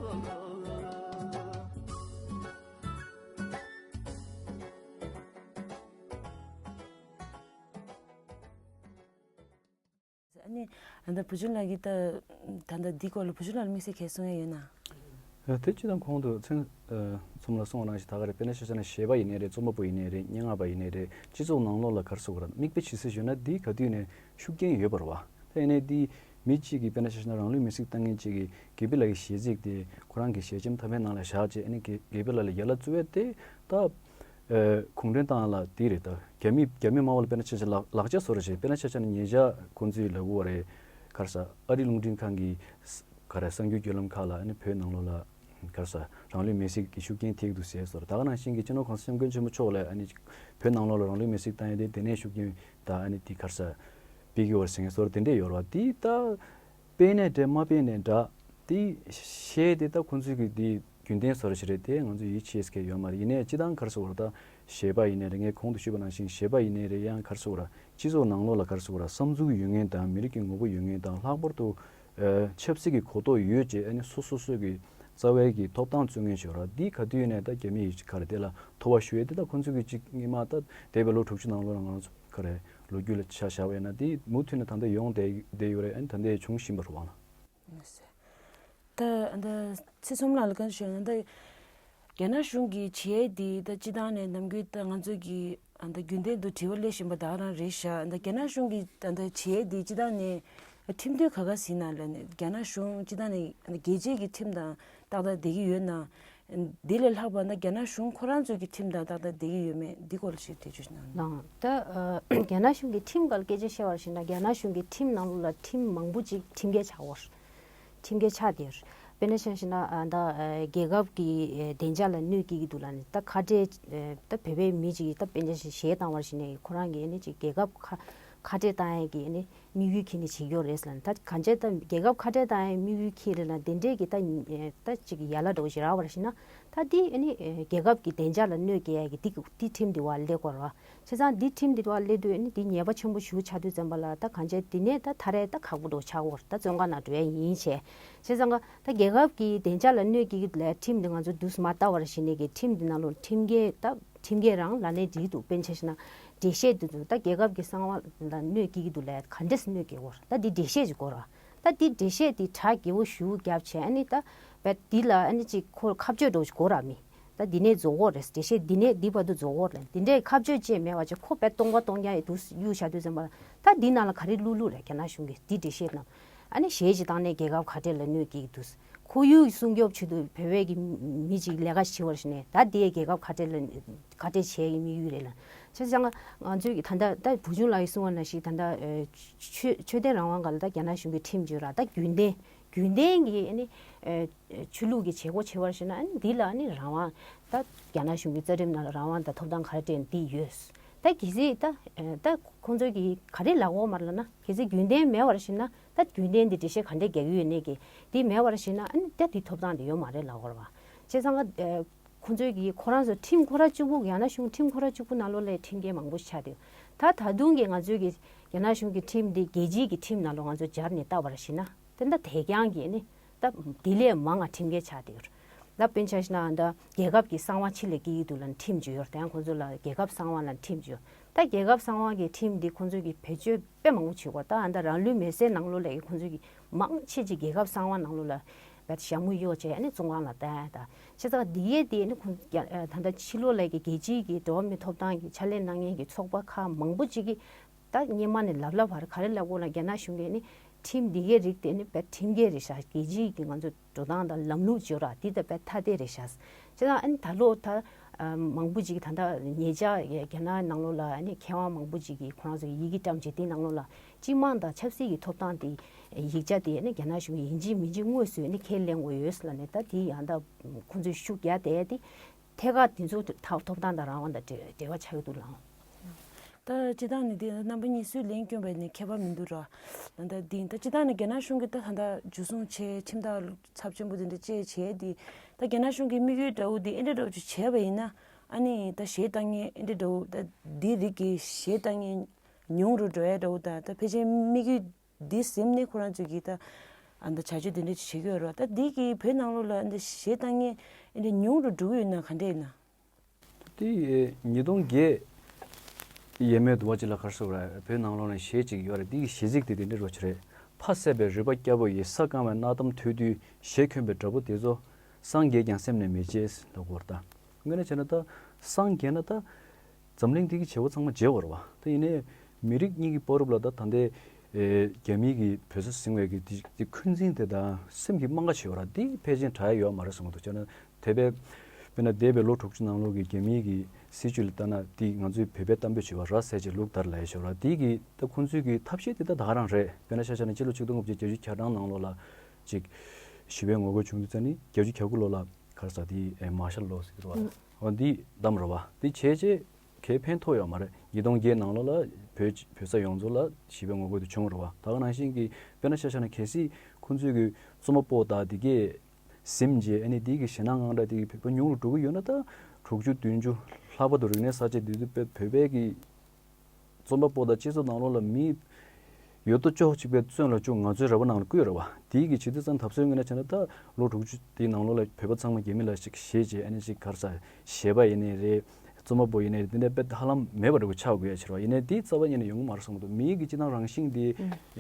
ཨ་ནི་ཨ་ད་བུ་ཆུང་ལགས་ཀྱིས་ད་ད་ལྟ་འདི་སྐོར་ལ་བུ་ཆུང་ལགས་ལ་དམིགས་བསལ་གང་གསུང་ཡ་ཡོད་ན། ཨ་དེ་སྤྱིར་བཏང་གོང་དུ་མཚན་ཨ་ཚང་མ་ལ་གསུངས་པ་ནང་བཞིན་ད་ག་རེ་དཔེར་ན་ཆ་བཞག་ན་གཞས་པ་ཡིན་ནའི་རེད། རྩོམ་པ་པོ་ཡིན་ནའི་རེད། སྙན་ངག་པ་ཡིན་ནའི་རེད། སྤྱི་ཚོགས་ནང་ལོགས་ལ་ག་རེ་ཟེར་དགོས་རེད། མིག་དཔེ་བྱེད་སྲོལ་ཡོད་ན་འདི་ག་དུས་ནས་ཤུགས་རྐྱེན་ཡོད་པ་རེད་བ། ད་ཡིན་ནའི་འདི་མི་གཅིག་གིས་དཔེར་ན་ཆ་བཞག་ན་རང་ལུས་མེར་སྲེག་བཏང་མཁན་གཅིག་གིས་དགེ་འཕེལ་ལགས་ཀྱི་གཞས་ཚིག་དེ་ཁོ་རང་གི་ཞལ་ཆེམས་མཐའ་མའི་ནང་ལ་བཞག་བྱས། ཨ་ནི་དགེ་དགེ་འཕེལ་ལགས་ལ་ཡ་ལན་བསྩལ་བ་དེ་ད། ཨ་གུང་ཁྲན་ཏང་ལ་དེ་རེད། ད་རྒྱ་མི་རྒྱ་མི་སྨྲ་བ་ལ་དཔེར་ན་ཆ་བཞག་ལག་ལག་ཆ་བཟོ་འདྲ་བྱས། དཔེར་ན་ཆ་བཞག་ན་ཉེ་ཆར་ཁོང་ཚོས་ལབ་དགོས་པ་རེད། ག་རེ་ཟ། ཨ་རིའི་རླུང་འཕྲིན་ཁང་གི་ག་རེ་གསར་འགྱུར་བརྒྱུད་ལམ་ཁག་ལ་ཨ་ནི་བོད་ནང་ལོགས་ལ་ག་རེ་ཟ། རང་ལུས་མེར་སྲེག་གི་ཤུགས་རྐྱེན་ཐེབས་འདུག་ཟེར་སོང་། ད་ག་ནང་བཞིན་གྱི་སྤྱི་ནོར་གོང་ས་སྐྱབས་མགོན་ཆེན་པོ་མཆོག་ལ་ཨ་ནི་བོད་ནང་ལོགས་ལ་རང་ལུས་མེར་སྲེག་བཏང་ཡས་དེ་དེ་ནས་ཤུགས་རྐྱེན་དང་ཨ་ནི་དེ་ག་རེ་ཟ། སྤེལ་གྱི་ཡོད་རེད་ཟེར་མཁན་བཟོ་འདྲ་དེ་འདྲས་ཡོད་རེད་བ། དེ་ད། སྤེལ་ནའི་འདྲ་མ་སྤེལ་ནའི་འདྲ། དེ་གཞས་དེ་ད་ཁོང་ཚོའི་གི་དེ་རྒྱུན་ལྡན་བཟོ་འདྲ་ཞིག་རེད། དེ་ང་ཚོ་ཡིད་ཆེས་མཁན་ཡོད་མ་རེད། ཡིན་ནའི་སྤྱིར་བཏང་ག་རེ་ཟེར་དགོས་རེད། ད་གཞས་པ་ཡིན་ནའི་རེད། ངས་གོང་དུ་ཞུས་པ་ནང་བཞིན་གཞས་པ་ཡིན་ནའི་རེད། ཡང་ག་རེ་ཟེར་དགོས་རེད། སྤྱི་ཚོགས་ནང་ལོགས་ལ་ག་རེ་ཟེར་དགོས་རེད། བསམ་ཚུལ་ཡོད་མཁན་དང་། མི་རིགས་ཀྱི་ངོ་བོ་ཡོད་མཁན་དང་། ལྷག་པར་དུ་ཨ་ཆབ་སྲིད་ཀྱི་གོ་རྟོགས་ཡོད་ཅེས་ཨ་ནི་སོ་སོ་སོ་གི་རྩ་བའི་གི་ཐོབ་ཐང་རྩོད་མཁན་ཞིག་ཡོད་རེད། འདི་ག་དུས་ནས་ད་རྒྱ་མི་ཡི་ག་རེ་དེ་ལ་ཐོ་བ་ཞུ་ཡས་དེ། ད་ཁོང་ཚོ་གི་གཅིག་སྔོན་མ་ད་འདས་པའི་ལོ་དྲུག་ཅུ་ནང་ལོགས་ལ་ང་རང་ཚོ་ག་རེ་ལོ་རྒྱུས་ལ་ཆ་བཞག་པ་ཡིན་ན། དེ་མུ་མཐུད་ནས་ད་ལྟ་ཡོང་བསྡད་བསྡད་ཡོད་རེད། ཨ་ནི་ད་ལྟ་བྱུང་བཞིན་པ་རེད་བ་ལགས། ད་ད་ཚེ་ཚོམ་ལགས་ལ་བཀའ་འདྲི་ཞུ་ན། ད་རྒྱ་ནག་གཞུང་གིས་བྱས་དེ་ད་སྤྱིར་བཏང་ནས་ནམ་རྒྱུན་ད་ང་ཚོ་གི་ཨ་ད་རྒྱུན་ལྡན་དུ་དྲི་བ་སླེབས་བཞིན་པ་ད་ག་རང་རེད་ཤག་ད་རྒྱ་ནག་གཞུང་གིས་ད་ད་བྱས་དེ་སྤྱིར་བཏང་ནས་ཁྲིམས་མཐུན་ག་ག་ཟིན་ན་ལབ་ནས། རྒྱ་ནག་གཞུང་སྤྱིར་བཏང་ནས་རྒྱལ་སྤྱིའི་གི་ཁྲིམས་དང་ཏག་ཏག་བསྡད་ཀྱི་ཡོད་ན། འདི་ལས་ལྷག་པ་ན་རྒྱ་ནག་གཞུང་ཁོ་རང་ཚོའི་གི་ཁྲིམས་དང་ཏག་ཏག་བསྡད་ཀྱི་ཡོད་མེད་འདི་སྐོར་ལ་ཞིག་འགྲེལ་བརྗོད་གནང་། ལགས། ད་ཨ་རྒྱ་ནག་གཞུང་གི་ཁྲིམས་སྐོར་སྐད་ཆ་བཤད་པར་བྱས་ན། རྒྱ་ནག་གཞུང་གི་ཁྲིམས་ནང་ལོགས་ལ་ཁྲིམས་མང་པོ་ཅིག་ཁྲིམས་འགལ་ཆགས་ཡོད། ཁྲིམས་འགལ་ཆགས་བསྡད་ཡོད། དཔེར་ན་ཆ་བཞག་ན་ཨ་ད་ཨ་རྒྱལ་ཁབ་ཀྱི་ཨ་བདེ་འཇགས་ལ་གནོད་སྐྱེལ་གྱི་འདུག་ལབ་ནས། ད་ཁ་བྲལ་ཨ་ད་བོད་པའི་མི་ཅིག་གིས་ད་དཔེར་ན་ཆ་བཞག་གཞས་བཏང་བར་བྱས་ནས་ཁོ་རང་གིས་ཨ་ནི་ཅིག་རྒྱལ་ཁབ་ཁ་ཁ་བྲལ་བཏང་ཡས་ཀྱི་ཨ་ནི་དམིགས་ཡུལ་འཁྱེར་ནས་བྱེད་ཀྱི་ཡོད་རེད་ལབ་ནས། ད་གང་ཅི་ད་རྒྱལ་ཁབ་ཁ་བྲལ་བཏང་ཡས་དམིགས་ཡུལ་འཁྱེར་རེད་ལབ་ནས་དེ་འདྲས་ཀྱི་ད་ཨ་ད་ཅིག་ཡ་ལན་འདྲ་བོ་ཞིག་རག་པར་བྱས་ན། ད་འདི་ཨ་ནི་ཨ་རྒྱལ་ཁབ་ཀྱི་བདེ་འཇགས་ལ་གནོད་སྐྱེལ་ཡས་ཀྱི་འདི་འདི་ཁྲིམས་འདི་འོག་སླེབས་དགོས་རེད་བ། བྱས་ཙང་འདི་ཁྲིམས་འདི་འོག་སླེབས་དུས་ཨ་ནི་འདི་ཉེས་པ་ཆེན་པོ་ཞིག་ཆགས་དུས་ཙམ་པ་ལ། ད་གང་ཅི་འདི་ནས་ད་ཐར་ཡས་ད་ཁག་པོ་འདྲ་བོ་ཆགས་ཀྱི་ཡོད་རེད། ད་བཙོན་ཁང་ནང་འགྲོ་ཡས་ཡིན་བྱས། བྱས་ཙང་ད་རྒྱལ་ཁབ་ཀྱི་བདེ་འཇགས་ལ་གནོད་སྐྱེལ་གྱི་ལས་ཁྲིམས་འདི་ང་ཚོ་དུས་མ་བལྟ་བར་བྱས་ནས་ཀྱི་ཁྲིམས་འདི་ནང་ལོགས་ཁྲིམས་འགལ་ད་ཁྲིམས་འགལ་རང་ལབ་ནའི་འགྲིག་འདུག་དཔེར་ན་ཆ་བཞག་ན་འགྲེལ་བཤད་འདི་ཚོ་ད་རྒྱལ་ཁབ་ཀྱི་གསང་བ་ལ་གནོད་སྐྱེལ་གྱི་འདུག་ལབ་ག་འདྲས་གནོད་སྐྱེལ་གྱི་ཡོད་རེད། ད་འདི་འགྲེལ་བཤད་ཅིག་དགོས་རེད་བ། ད་འདི་འགྲེལ་བཤད་འདི་གྲ་རྒྱས་པོ་ཞེ་པོ་བརྒྱབ་བྱས། ཨ་ནི་ད་བས་འདི་ལ་ཨ་ནི་ཅིག་ཁོ་ཁ་གཅོད་འདྲ་བོ་ཞིག་དགོས་རེད་བ། མི་ད་འདི་ནས་རྫོགས་ཀྱི་ཡོད་རེད། འགྲེལ་བཤད་འདི་ནས་འདི་བར་དུ་རྫོགས་ཀྱི་ཡོད་རེད། འདི་འདྲའི་ཁ་གཅོད་ཅིག་མེད་པ་བྱས། ཁོ་བས་སྟོང་པ་སྟོང་རྐྱང་ཡིན་འདུག་གཡུགས་བཞག་དུས་ཙམ་པ་ལ། ད་འདི་ནང་ལ་ག་རེ་བླུགས་བླུགས་རེད། རྒྱ་ནག་གཞུང་གིས་འདི་འགྲེལ་བཤད་ནང་ཨ་ནི་གཞས་ཅིག་བཏང་ནས་རྒྱལ་ཁབ་ཁ་བྲལ་ལ་གནོད་སྐྱེལ་གྱི་འདུག་ཁོར་ཡུག་སྲུང་སྐྱོབ་ཆེད་དུ་བོད་པའི་གི་མི་ཅིག་ལས་ཀ་བྱེད་པར་བྱས་ནས། ད་འདི་རྒྱལ་ཁབ་ཁ་བྲལ་ལ་ཁ་བྲལ་བྱེད་ཡས་ཀྱི་དམིགས་ཡུལ་རེད་ལབ། བྱས་ཙང་ང་ཚོས་ཀྱི་ད་ལྟ་ད་བུ་ཆུང་ལགས་ཀྱིས་གསུངས་པ་ནང་བཞིན་ད་ལྟ་ཨ་ཆོས་ཆོས་དད་རང་དབང་སྒང་ལ་ད་རྒྱ་ནག་གཞུང་གིས་ཁྲིམས་བརྗོད་ར། ད་རྒྱུན་ལྡན་རྒྱུན་ལྡན་གྱི་ཨ་ནི་ཨ་ཆོས་ལུགས་ཀྱི་བྱེད་སྒོ་བྱེད་པར་བྱས་ན། ཨ་ནི་འདི་ལ་ཨ་ནི་རང་དབང་། ད་རྒྱ་ནག་གཞུང་གི་རྩ་ཁྲིམས་ནང་ལ་རང་དབང་དང་ཐོབ་ཐང་ག་རེ་སྤྲད་ན་འདི་ཡོད། ད་གལ་སྲིད་ད་ཨ་ད་ཁོང་ཚོས་ཀྱིས་ག་རེ་ལབ་ཀྱི་ཡོད་མ་རེད་ལབ་ན། གལ་སྲིད་རྒྱུན་ལྡན་མེད་པར་བྱས་ན། ད་རྒྱུན་ལྡན་འདི་འགྲེལ་བཤད་ག་འདྲས་རྒྱག་གི་ཡོད་ནའི་གི་འདི་མེད་པར་བྱས་ན། ཨ་ནི་ད་འདི་ཐོབ་ཐང་འདི་ཡོད་མ་རེད་ལབ་ཀྱི་ཡོད་རེད་བ། བྱས་ཙང་ཨ་ཁོང་ཚོས་ཀྱིས་ཁོ་རང་ཚོ་ཁྲིམས་ཁོ་ར་གཅིག་པུ། རྒྱ་ནག་གཞུང་ཁྲིམས་ཁོ་ར་གཅིག་པུ་ནང་ལོགས་ལ་ཁྲིམས་འགལ་མང་པོ་ཆགས་འདུག་ད་ད་དུང་གི་ང་ཚོས་ཀྱི་ རྒྱ་ནག་གཞུང་གི་ཁྲིམས་འདི་རྒྱལ་སྤྱིའི་གི་ཁྲིམས་ནང་ལ་ང་ཚོ་སྦྱར་ནས་བལྟ་བར་ཤི་ན་དེ་འདྲ་དེ་རྐྱང་གི་ནི་ད་དེ་ལས་མང་ང་ཁྲིམས་འགལ་ཆགས་བསྡད་ཡོད། ད་དཔེར་ཆ་བཞག་ན་ད་རྒྱལ་ཁབ་ཀྱི་གསང་བ་ཕྱི་ལ་སྐྱེལ་གྱི་འདུག་ལབ་ནས་ཁྲིམས་བརྗོད་ཡོད་རེད། ད་ཡང་ཁོང་ཚོ་ལ་རྒྱལ་ཁབ་གསང་བ་ལ་ཁྲིམས་བརྗོད། ད་རྒྱལ་ཁབ་གསང་བ་གི་ཁྲིམས་འདི་ཁོང་ཚོ་གི་བེད་སྤྱོད་དཔེ་མང་པོ་བྱེད་དགོས། ད་ཨ་ད་རང་ལུས་མེར་སྲེག་ནང་ལོགས་ལ་ཡི་ཁོང་ཚོ་གི་མང་ཆེ་ཅིག་རྒྱལ་ཁབ་གསང་བ་ནང་ལོགས་ལ་བད་ཞྭ་མོ་གཡོག་བྱས་ཨ་ནི་བཙོན་ཁང་ལ་བསྡད། ད་བྱས་ཙང་འདི་གའི་དེ་ནི་ཁོང་རྒྱ་ཨ་ད་ལྟ་ཕྱི་ལོགས་ལ་གི་རྒྱལ་སྤྱིའི་གི་འགྲོ་བ་མིའི་ཐོབ་ཐང་གི་ཕྱག་ལས་གནང་མཁན་གྱི་ཚོགས་པ་ཁག་མང་པོ་ཅིག་གིས་ད་སྔོན་མ་ནས་ལབ་ལབ་བར་ག་རེ་ལབ་དགོས་ལ་རྒྱ་ནག་གཞུང་གིས་ནི་ཁྲིམས་འདི་གའི་རིགས་དེ་ནི་བད་ཁྲིམས་འགལ་རེད་ཤག་རྒྱལ་སྤྱིའི་གི་ང་ཚོ་འགྲོ་སྟངས་དང་ལམ་ལུགས་བརྗོད་ར་འདི་ད་བད་ཐ་དད་རེད་ཤག་བྱས་ཙང་ཨ་ནི་ད་ལོ་ད་ཨ་མང་པོ་ཅིག་ད་ལྟ་ཉེ་ཆར་རྒྱ་ནག་ནང་ལོགས་ལ་ཨ་ནི་མཁས་དབང་མང་པོ་ཅིག་གིས་ཁོ་རང་ཚོ་ཡི་གེ་བཀྲམ་བྱས་དེ་ནང་ལོགས་ལ་སྤྱི་དམངས་དང་ཆབ་སྲིད་ཀྱི་ཐོབ་ཐང་དེ་ཡིག་ཆ་དེ་ནི་རྒྱ་ནག་གཞུང་གིས་ཡིན་གཅིག་མིན་གཅིག་དངོས་སུ་ནི་ཁས་ལེན་དགོས་ཡོད་ལབ་ནས་ད་དེ་ཡང་ད་ཁོང་ཚོས་ཤུགས་རྒྱག་བསྡད་དེ་ཐད་ཀར་དེ་ཚོ་ཐོབ་ཐང་དང་རང་དབང་དང་འབྲེལ་འབྲེལ་བ་ཆགས་ཀྱི་འདུག་ལགས། ད་སྤྱི་བཏང་ནས་དེ་རྣམ་པ་གཉིས་སུས་ལན་སྐྱོན་པ་ནི་ཁྱད་པར་མི་འདུག་ར། ད་ལྟ་འདི་ད་སྤྱི་བཏང་ནས་རྒྱ་ནག་གཞུང་གིས་ད་ད་ལྟ་འཇུ་བཟུང་བྱས་ཁྲིམས་ཐག་ཚབས་ཆེན་པོ་དེ་འདྲ་བཅད་བྱས་དེ་ད་རྒྱ་ནག་གཞུང་གི་དམིགས་ཡུལ་འདྲ་བོ་དེ་ཨེ་འདྲ་འདྲ་བོ་ཅིག་བྱས་པ་ཡིན་ན་ཨ་ནི་ད་གཞས་བཏང་མཁན་ཨེ་འདྲ་འདྲ་བོ་ད་འདི་རིགས་ཀྱི་གཞས་བཏང་མཁན་ཉུང་རུ་འགྲོ་ཡ་འདྲ་བོ་དང་ད་ཕལ་ཆེར་དམིགས་ཡུལ་འདི་ཟིན་ནས་ཁོ་རང་ཚོས་ཀྱིས་ད་ཨ་ད་བྱ་སྤྱོད་དེ་འདྲ་ཅིག་བྱེད་ཀྱི་ཡོད་རེད་བ། ད་འདི་གིས་བོད་ནང་ལོགས་ལ་ཨ་ད་གཞས་བཏང་མཁན་ཨ་ད་ཉུང་རུ་འགྲོ་གི་ཡོད་ན་ག་འདྲ་ཡིན་ན། དེ་ཉིས་སྟོང་བརྒྱད་ཡས་མས་དུ་བ་ཅིག་ལ་ག་རེ་ཟེར་དགོས་རེད། བོད་ནང་ལོགས་ནས་གཞས་ཅིག་ཡོད་རེད། དེ་གི་གཞས་ཚིག་དེ་དེ་འདྲ་རོ་ཆེ་རེད། ཕ་བསད་པའི་རུས་པ་སྐྱ་བོ་ཡིས། ས་བཀང་བའི་གནའ་གཏམ་ཐོས་དུས། གཞས་འཁོན་པའི་དགྲ་བོ་དེ་ཚོ། སངས་རྒྱས་ཀྱང་སེམས་ནས་མི་བརྗེད་ལབ་དགོས་རེད་ད། དངོས་གནས་བྱས་ན་ད་སངས་རྒྱས་ན་ད་འཛམ་གླིང་འདི་གི་བྱེད་པོ་ཚང་མ་བརྗེད་དགོས་རེད་བ། ད་ཡིན་ནའི་མི་རིགས་གཉིས་ཀྱི་བར་དུ་ལ་ད་ད་ལྟའི་ཨེ་རྒྱ་མིའི་གི་བོད་ས་ཟིན་པའི་གི་དེ་དེ་འཁོན་འཛིན་དེ་དང་སེམས་ཀྱི་རྨ་ཁ་བྱེད་པ་ར་དེ་ཕལ་ཆེར་དྲག་ཡ་ཡོད་མ་རེད་བསམ་གི་འདུག་བྱས་ན་དེ་བས་དཔེར་ན་འདས་པའི་ལོ་དྲུག་ཅུ་ནང་ལོགས་ཀྱི་རྒྱ་མིའི་གི་སྲིད་བྱུས་ལ་ལྟ་ན་དེ་ང་ཚོའི་བོད་པའི་གཏམ་དཔེ་བྱེད་པ་ར་ཟེར་བྱས་ལུག་དར་ལ་ཡ་བྱེད་པ་ར་དེ་གི་ད་ཁོང་ཚོའི་གི་ཐབས་ཤེས་དེ་ད་ད་ག་རང་རེད། དཔེར་ན་ཆ་བཞག་ན་སྤྱི་ལོ་ཆིག་སྟོང་དགུ་བརྒྱ་བརྒྱད་ཅུ་གྱ་གྲངས་ནང་ལོགས་ལ་ཅིག་ཞི་བའི་ངོ་རྒོལ་བྱུང་དུས་ཙ་ནི་བརྒྱད་ཅུ་གྱ་དགུ་ལོ་ལ་ག་རེ་ཟ་དེ་ཨེ་མར་ཤལ་ལོ་ཟེར་གི་འདུག་བ། འོ་འདི་གཏམ་རེད་བ། འདི་བྱས་རྗེས་གའི་ཕན་ཐོགས་ཡོད་མ་རེད། ཉིས་སྟོང་བརྒྱད་ནང་ལོགས་ལ་བོད་བོད་ས་ཡོངས་རྫོགས་ལ་ཞི་བའི་ངོ་རྒོལ་དེ་བྱུང་རེད་བ། ད་ག་ནང་བཞིན་གྱི་དཔེར་ན་ཆ་བཞག་ན་གལ་སྲིད་ཁོང་ཚོས་གི་རྩོམ་པ་པོ་དང་དེ་གས་ཟིན་རྗེས་ཨ་ནི་དེ་གི་ཞེད་སྣང་དངངས་སྐྲག་དེ་གི་བོད་པ་ཉུང་རུ་འགྲོ་གི་ཡོད་ན་ད་དྲུག་ཅུ་བདུན་ཅུ་ལྷག་པར་དུ་རིག་གནས་གསར་བརྗེ་དེ་དུས་བོད་པའི་གི་རྩོམ་པ་པོ་དང་སྤྱི་ཚོགས་ནང་ལོགས་ལ་མི་ཡོད་དོ་ཅོག་གཅིག་པའི་བཙོན་ལ་བཅུག་ང་ཚོའི་ར་བ་ནང་ལ་བསྐུས་རེད་བ། དེའི་གི་བྱེད་དུས་ཙང་འཐབ་རྩོད་ངོས་ནས་བྱས་ན་ད་ལོ་དྲུག་ཅུ་དེའི་ནང་ལོགས་ལ་བོད་པ་ཚང་མ་རྒྱ་མི་ལ་ཞིག་ཞེད་བྱས་ཨ་ནི་ཞིག་ག་རེ་ཟ་ཞེད་པ་ཡིན་ནའི་རེད། རྩོམ་པ་པོ་ཡིན་ནའི་རེད། དེ་འདྲ་དཔེ་ཧ་ལམ་མེད་པ་འདྲ་བོ་ཆགས་དགོས་ཡ་ཕྱིར་བ་ཡིན་ནའི་དེ་རྩ་བ་ཉིད་ནས་ཡོང་གི་མ་རེད་བསམ་གི་འདུག་མིའི་གི་སྤྱི་བཏང་རང་བཞིན་དེ་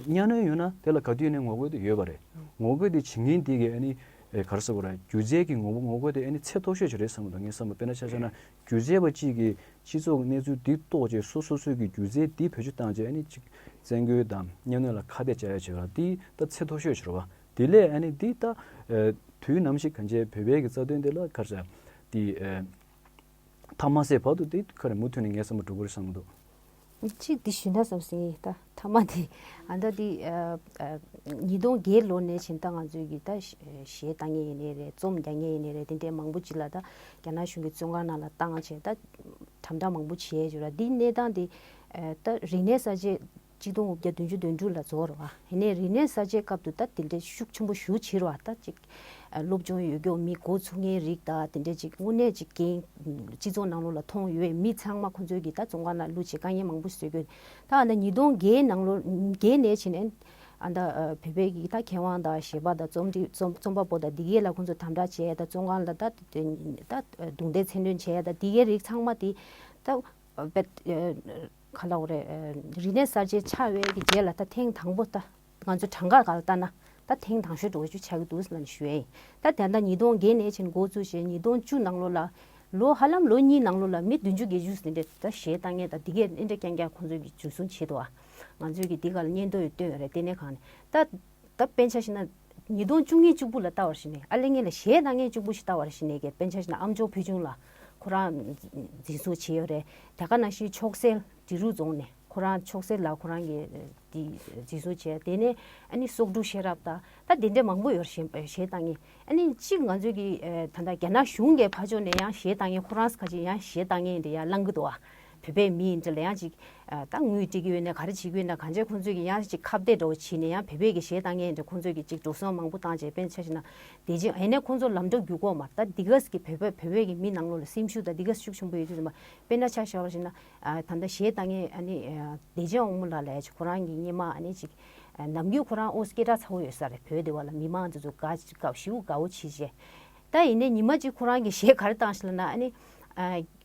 གཉའ་གནོན་ཡོད་ན་དེ་ལ་ག་དུས་ཡིན་ནའི་ངོ་རྒོལ་དེ་ཡོད་པ་རེད། ངོ་རྒོལ་དེ་བྱེད་མཁན་དེ་གི་ཨ་ནི་ག་རེ་ཟ་དགོས་རེད། སྒྱུ་རྩལ་གི་ངོ་ངོ་རྒོལ་དེ་ཨ་ནི་ཚད་མཐོ་ཤོས་ཅིག་རེད་བསམ་གི་འདུག་ངས་བསམ་པ་དཔེར་ན་ཆ་བཞག་ན་སྒྱུ་རྩལ་པ་གཅིག་གིས་སྤྱི་ཚོགས་གནས་ཚུལ་འདི་རྟོགས་རྗེས་སོ་སོ་སོའི་གི་སྒྱུ་རྩལ་འདི་བེད་སྤྱོད་བཏང་རྗེས་ཨ་ནི་ཅིག་བཙན་རྒོལ་དང་གཉའ་གནོན་ལ་ཁ་གཏད་བཅག་ཡ་བྱེད་པ་འདི་ད་ཚད་མཐོ་ཤོས་ཤིག་རེད་བ། དེ་ལས་ཨ་ནི་འདི་ད་ཨ་དུས་ནམ་ཞིག་གང་ཅི་བོད་པའི་གི་རྩ་དོན་འདི་ལ་ག་རེ་ཟེར་འདི་ཨ་མཐའ་མ་ཟད་བར་དུ་འདི་ག་རེ་མུ་མཐུད་ནས་ངའི་བསམ་པ་འགྲོ་གི་རེད་བསམ་གི་འདུག་གཅིག་འདི་ཞུས་ན་བསམ་སོང་ད་མཐའ་མ་དེ་ཨ་ད་དེ་ཨ་ཨ་ཉིས་སྟོང་བརྒྱད་ལོ་ནས་བྱས་ད་ང་ཚོའི་གི་ད་གཞས་བཏང་མཁན་ཡིན་ནའི་རེད། རྩོམ་རྒྱག་མཁན་ཡིན་ནའི་རེད། དེ་འདྲའི་མང་པོ་ཅིག་ལ་ད་རྒྱ་ནག་གཞུང་གི་བཙོན་ཁང་ནང་ལ་བཏང་བྱས་ད་དམ་དྲག་མང་པོ་བྱས་ཡོད་ར། འདི་གནས་སྟངས་དེ་ཨ་ད་རིག་གནས་གསར་བརྗེ་གཅིག་སྟོང་དགུ་བརྒྱ་བདུན་ཅུ་དོན་དྲུག་ལ་རྫོགས་ར་བ། ཡིན་ནའི་རིག་གནས་གསར་བརྗེའི་སྐབས་དུ་ད་དེ་འདྲའི་ཤུགས་ཆེན་པོ་ཞེ་པོ་བྱས་ར་བ། ད་ཅིག་ཨ་སློབ་སྦྱོང་ཡོད་རྒྱུ་མི་འགོ་ཚུགས་མཁན་རིགས་དང་དེ་འདྲ་ཅིག་དངོས་གནས་ཅིག་འགན་སྤྱི་ཚོགས་ནང་ལོགས་ལ་མཐོང་ཡོད་མི་ཚང་མ་ཁོང་ཚོའི་གི་ད་བཙོན་ཁང་ནང་བླུགས་བྱས་དཀའ་ངལ་མང་པོ་བཟོས་ཀྱི་ཡོད། ད་ཨ་ད་ཉིས་སྟོང་བརྒྱད་ནང་ལོ་བརྒྱད་ནས་བྱས་ནས་ཨ་ད་ཨ་བོད་པའི་གི་ད་མཁས་དབང་དང་གཞས་པ་དང་རྩོམ་རིག་རྩོམ་རྩོམ་པ་པོ་དང་འདི་གས་ལ་ཁོང་ཚོ་དམ་དྲག་བྱས་ད་བཙོན་ཁང་ལ་ད་ད་རྡུང་རྡེག་མཚན་འདོན་བྱས་ད་འདི་གས་རིགས་ཚང་མ་དེ་ད་ཨ་བེད་ཨ་ག་ལབ་དགོས་རེད། ཨ་རིག་གནས་གསར་བརྗེ་ཆགས་པའི་གི་རྗེས་ལ་ད་ཐེངས་དང་པོ་ད་ང་ཚོ་གྲངས་ཀ་སྒང་ལ་ལྟ་ན་ད་ཐེངས་དང་ཤོས་འགྲོ་རྒྱུ་ཆགས་ཀྱི་འདུག་ལབ་ནས་ཞུ་ཡ་ཡིན། ད་ད་ལྟ་ཉིས་སྟོང་བརྒྱད་ནས་བྱས་འགོ་བཙུགས་བྱས་ཉིས་སྟོང་བཅུ་ནང་ལོགས་ལ་ལོ་ཧ་ལམ་ལོ་གཉིས་ནང་ལོགས་ལ་མི་བདུན་ཅུ་བརྒྱད་ཅུ་ཟིན་འདྲ་ད་གཞས་བཏང་མཁན་ད་འདི་གས་འདྲ་རྐྱང་རྐྱང་ཁོང་ཚོས་གི་འཛིན་བཟུང་བྱས་འདུག་ཨ་ང་ཚོས་གི་འདི་ག་ལ་སྙན་ཐོ་ཡོད་བཏོན་ཡོད་རེད། དེ་ནས་གང་ནས་ད་ད་དཔེར་ཆ་བཞག་ན་ཉིས་སྟོང་བཅུ་གཉིས་བཅུ་དགུ་ལ་ལྟ་བར་ཞིག་ནས་ཨ་ལེ་ངེད་ལ་གཞས་བཏང་མཁན་བཅུ་དགུ་ཞིག་ལྟ་བར་ཞིག་ནས་གི་དཔེར་ཆ་བཞག་ན་ཨ་མཆོག་ཕུལ་བྱུང་ལ་ཁོ་རང་འཛིན་བཟུང་བྱས་ཡོད་རེད། དེ་ག་ནང་བཞིན་མཆོག་སེར་འབྲི་རུ་རྫོང་ནས་ཁོ་རང་མཆོག་སེར་ལགས་ཁོ་རང་གི་དེ་འཛིན་བཟུང་བྱས། དེ་ནས་ཨ་ནི་སོག་འབྲུག་ཤེས་རབ་དང་ད་དེ་འདྲ་མང་པོ་ཡོད་རེད། གཞས་བཏང་མཁན་ཨ་ནི་གཅིག་ང་ཚོས་ཀྱི་ད་ལྟ་རྒྱ་ནག་གཞུང་གི་ཕར་ཕྱོགས་ནས་ཡང་གཞས་བཏང་མཁན་ཁོ་རང་ཁ་ཅིག་ཡང་གཞས་བཏང་མཁན་དེ་ཡང་བླང་གི་འདུག་ཨ། བོད་པའི་མི་ཡིན་འདྲ་ལ་ཡང་ཅིག་ད་དངུལ་སྤྲད་ཀྱི་ཡོད་ན་ག་རེ་བྱེད་ཀྱི་ཡོད་ན་གང་ཅི་ཁོང་ཚོས་ཀྱི་ཡང་ཅིག་ཁ་གཏད་འདྲ་བོ་བྱས་ནས་ཡང་བོད་པའི་གི་གཞས་བཏང་མཁན་འདྲ་ཁོང་ཚོས་ཀྱི་ཅིག་འགྲོ་སོང་མང་པོ་བཏང་བྱས་དཔེར་ཆ་བཞག་ན་དེ་རྗེས་ཨ་ནི་ཁོང་ཚོ་ལམ་འགྲོ་རྒྱུག་གོ་མ་ད་འདི་གས་ཀྱི་བོད་པ་བོད་པའི་གི་མི་ནང་ལོགས་ལ་སེམས་ཤུགས་དང་འདི་གས་ཤུགས་ཆེན་པོ་ཡོད་དུས་ཙམ་པ་དཔེར་ན་ཆ་བཞག་པ་བཞག་ན་ད་ལྟ་གཞས་བཏང་མཁན་ཨ་ནི་བདེ་ཆེན་དབང་མོ་ལགས་ལ་ཡང་ཅིག་ཁོ་རང་གི་སྔོན་མ་ཨ་ནི་ཅིག་ནམ་རྒྱུན་ཁོ་རང་ཨོ་སྐད་གྲགས་ཚ་བོ་ཡོད་ས་རེད། བོད་དེ་བ་ལ་མི་མང་དེ་ཚོ་དགའ་དགའ་ཞེ་པོ་དགའ་བོ་བྱེད་བྱས། ད་ཡིན་ནའི་ཉི་མ་གཅིག་ཁོ་རང་གི་གཞས་ག་རེ་བཏང་ཞིག་ལབ་ན་ཨ་ནི།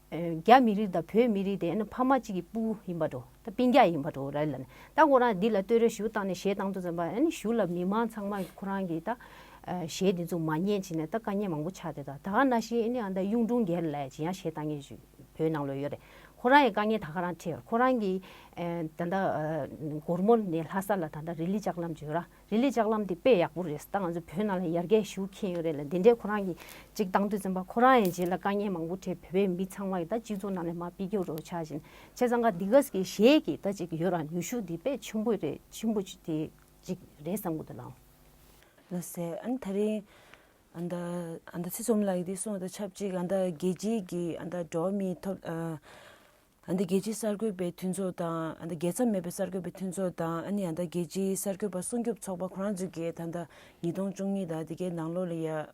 རྒྱ་མི་རིགས་དང་བོད་མི་རིགས་དེ་ཨ་ནི་ཕ་མ་གཅིག་གི་སྤུ་གུ་ཡིན་པ་འགྲོ། ད་སྤུན་ཀྱག་ཡིན་པ་འགྲོ་ར་ལབ་ནས་ད་ཁོ་རང་འདི་ལ་བསྟོད་ར་ཞེ་པོ་བཏང་ནས་གཞས་བཏང་དུས་ཙམ་པ་ཨ་ནི་གཞུག་ལ་མི་མང་ཚང་མ་གིས་ཁོ་རང་གི་ད་གཞས་འདི་ཚོ་མ་ཉན་བྱས་ནས་ད་དཀའ་ངལ་མང་པོ་ཆགས་བསྡད། ད་ད་ག་ནང་བཞིན་ཨ་ནི་ཨ་ད་གཡུང་དྲུང་རྒྱལ་ལ་ཡང་གཞས་བཏང་མཁན་ཞིག་བོད་ནང་ལ་ཡོད་རེད། ཁོ་རང་ཡི་དཀའ་ངལ་ད་ག་རང་འཕྲད་ཡོད། ཁོ་རང་གི་ད་ལྟ་སྒོར་མོ་ནས་ལྷ་ས་ལ་ད་ལྟ་རི་ལི་ལྕགས་ལམ་བརྗོད་ར། རི་ལི་ལྕགས་ལམ་དེ་དཔེ་ཡག་པོ་རེད། ད་ང་ཚོ་བོད་ནང་ལ་ཡར་རྒྱས་ཞེ་པོ་ཕྱིན་ཡོད་རེད་ལ་འདི་འདྲའི་ཁོ་རང་གིས་ཅིག་བཏང་དུས་ཙམ་པ་ཁོ་རང་ཡང་རྗེས་ལ་དཀའ་ངལ་མང་པོ་འཕྲད། བོད་པའི་མི་ཚང་མ་གིས་ད་སྤྱི་ཚོགས་ནང་ནས་མར་ཕུད་རྒྱུ་རོགས་ཆགས་བཞིན་བྱས་ཙང་ཀ་འདི་གས་ཀྱི་གཞས་ཀྱི་ད་ཅིག་ཡོད་ར་ནུས་ཤུགས་འདི་དཔེ་ཆེན་པོ་རེད། ཆེན་པོ་དེ་ཅིག་རེད་བསམ་གི་འདུག་ལགས། ལགས་སེ། ཨ་ནི་ད་རིང་ཨ་ད་ཨ་ད་ཚེ་ཚོམ་ལགས་ཀྱིས་འདི་གསུངས་དང་ཆབས་ཅིག་ཨ་ད་རྒྱལ་སྤྱིའི་གི་ཨ་ད་འགྲོ་བ་མིའི་ཐོབ་ཨ། ཨ་ནི་རྒྱལ་སྤྱིའི་གསར་འགོད་པའི་མཐུན་ཚོགས་དང་ཨ་ནི་རྒྱལ་མཚམས་མེད་པའི་གསར་འགོད་པའི་མཐུན་ཚོགས་དང་ཨ་ནི་ཨ་ནི་རྒྱལ་སྤྱིའི་གསར་འགོད་པ་སྲུང་སྐྱོབ་ཚོགས་པ་ཁོ་རང་ཚོས་ཀྱིས་ད་ལྟ་ཉིས་སྟོང་བཅུ་གཉིས་དང་དེ་གའི་ནང་ལོགས་ལ་ཡ་ཨ་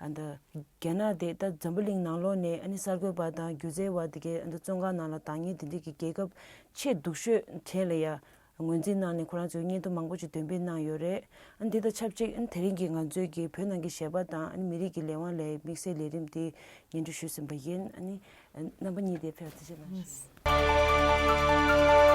ནི་རྒྱ་ནག་དེ་ད་འཛམ་བུ་གླིང་ནང་ལོགས་ནས་ཨ་ནི་གསར་འགོད་པ་དང་སྒྱུ་རྩལ་བ་དེ་གའི་ཨ་ནི་བཙོན་ཁང་ནང་ལ་བཏང་མཁན་དེ་འདྲའི་གི་རྒྱལ་ཁབ་ཆེས་སྡུག་ཤོས་གྲས་ལ་ཡ་ངོས་འཛིན་གནང་ནས་ཁོ་རང་ཚོས་སྙན་ཐོ་མང་པོ་ཅིག་འདོན་སྤེལ་གནང་ཡོད་རེད། ཨ་ནི་དེ་དང་ཆབས་ཅིག་ཨ་ནི་དེ་རིང་གི་ང་ཚོའི་གི་བོད་ནང་གི་གཞས་པ་དང་ཨ་ནི་མི་རིགས་ཀྱི་ལས་དབང་ལ་དམིགས་བསལ་ལས་རིམ་དེ་སྙན་སྒྲོན་ཞུས་ཟིན་པ་ཡིན། ཨ་ནི་རྣམ་པ་གཉིས་དེ་ཕེབས་ཐུགས་རྗེ་གནང་ཞུ།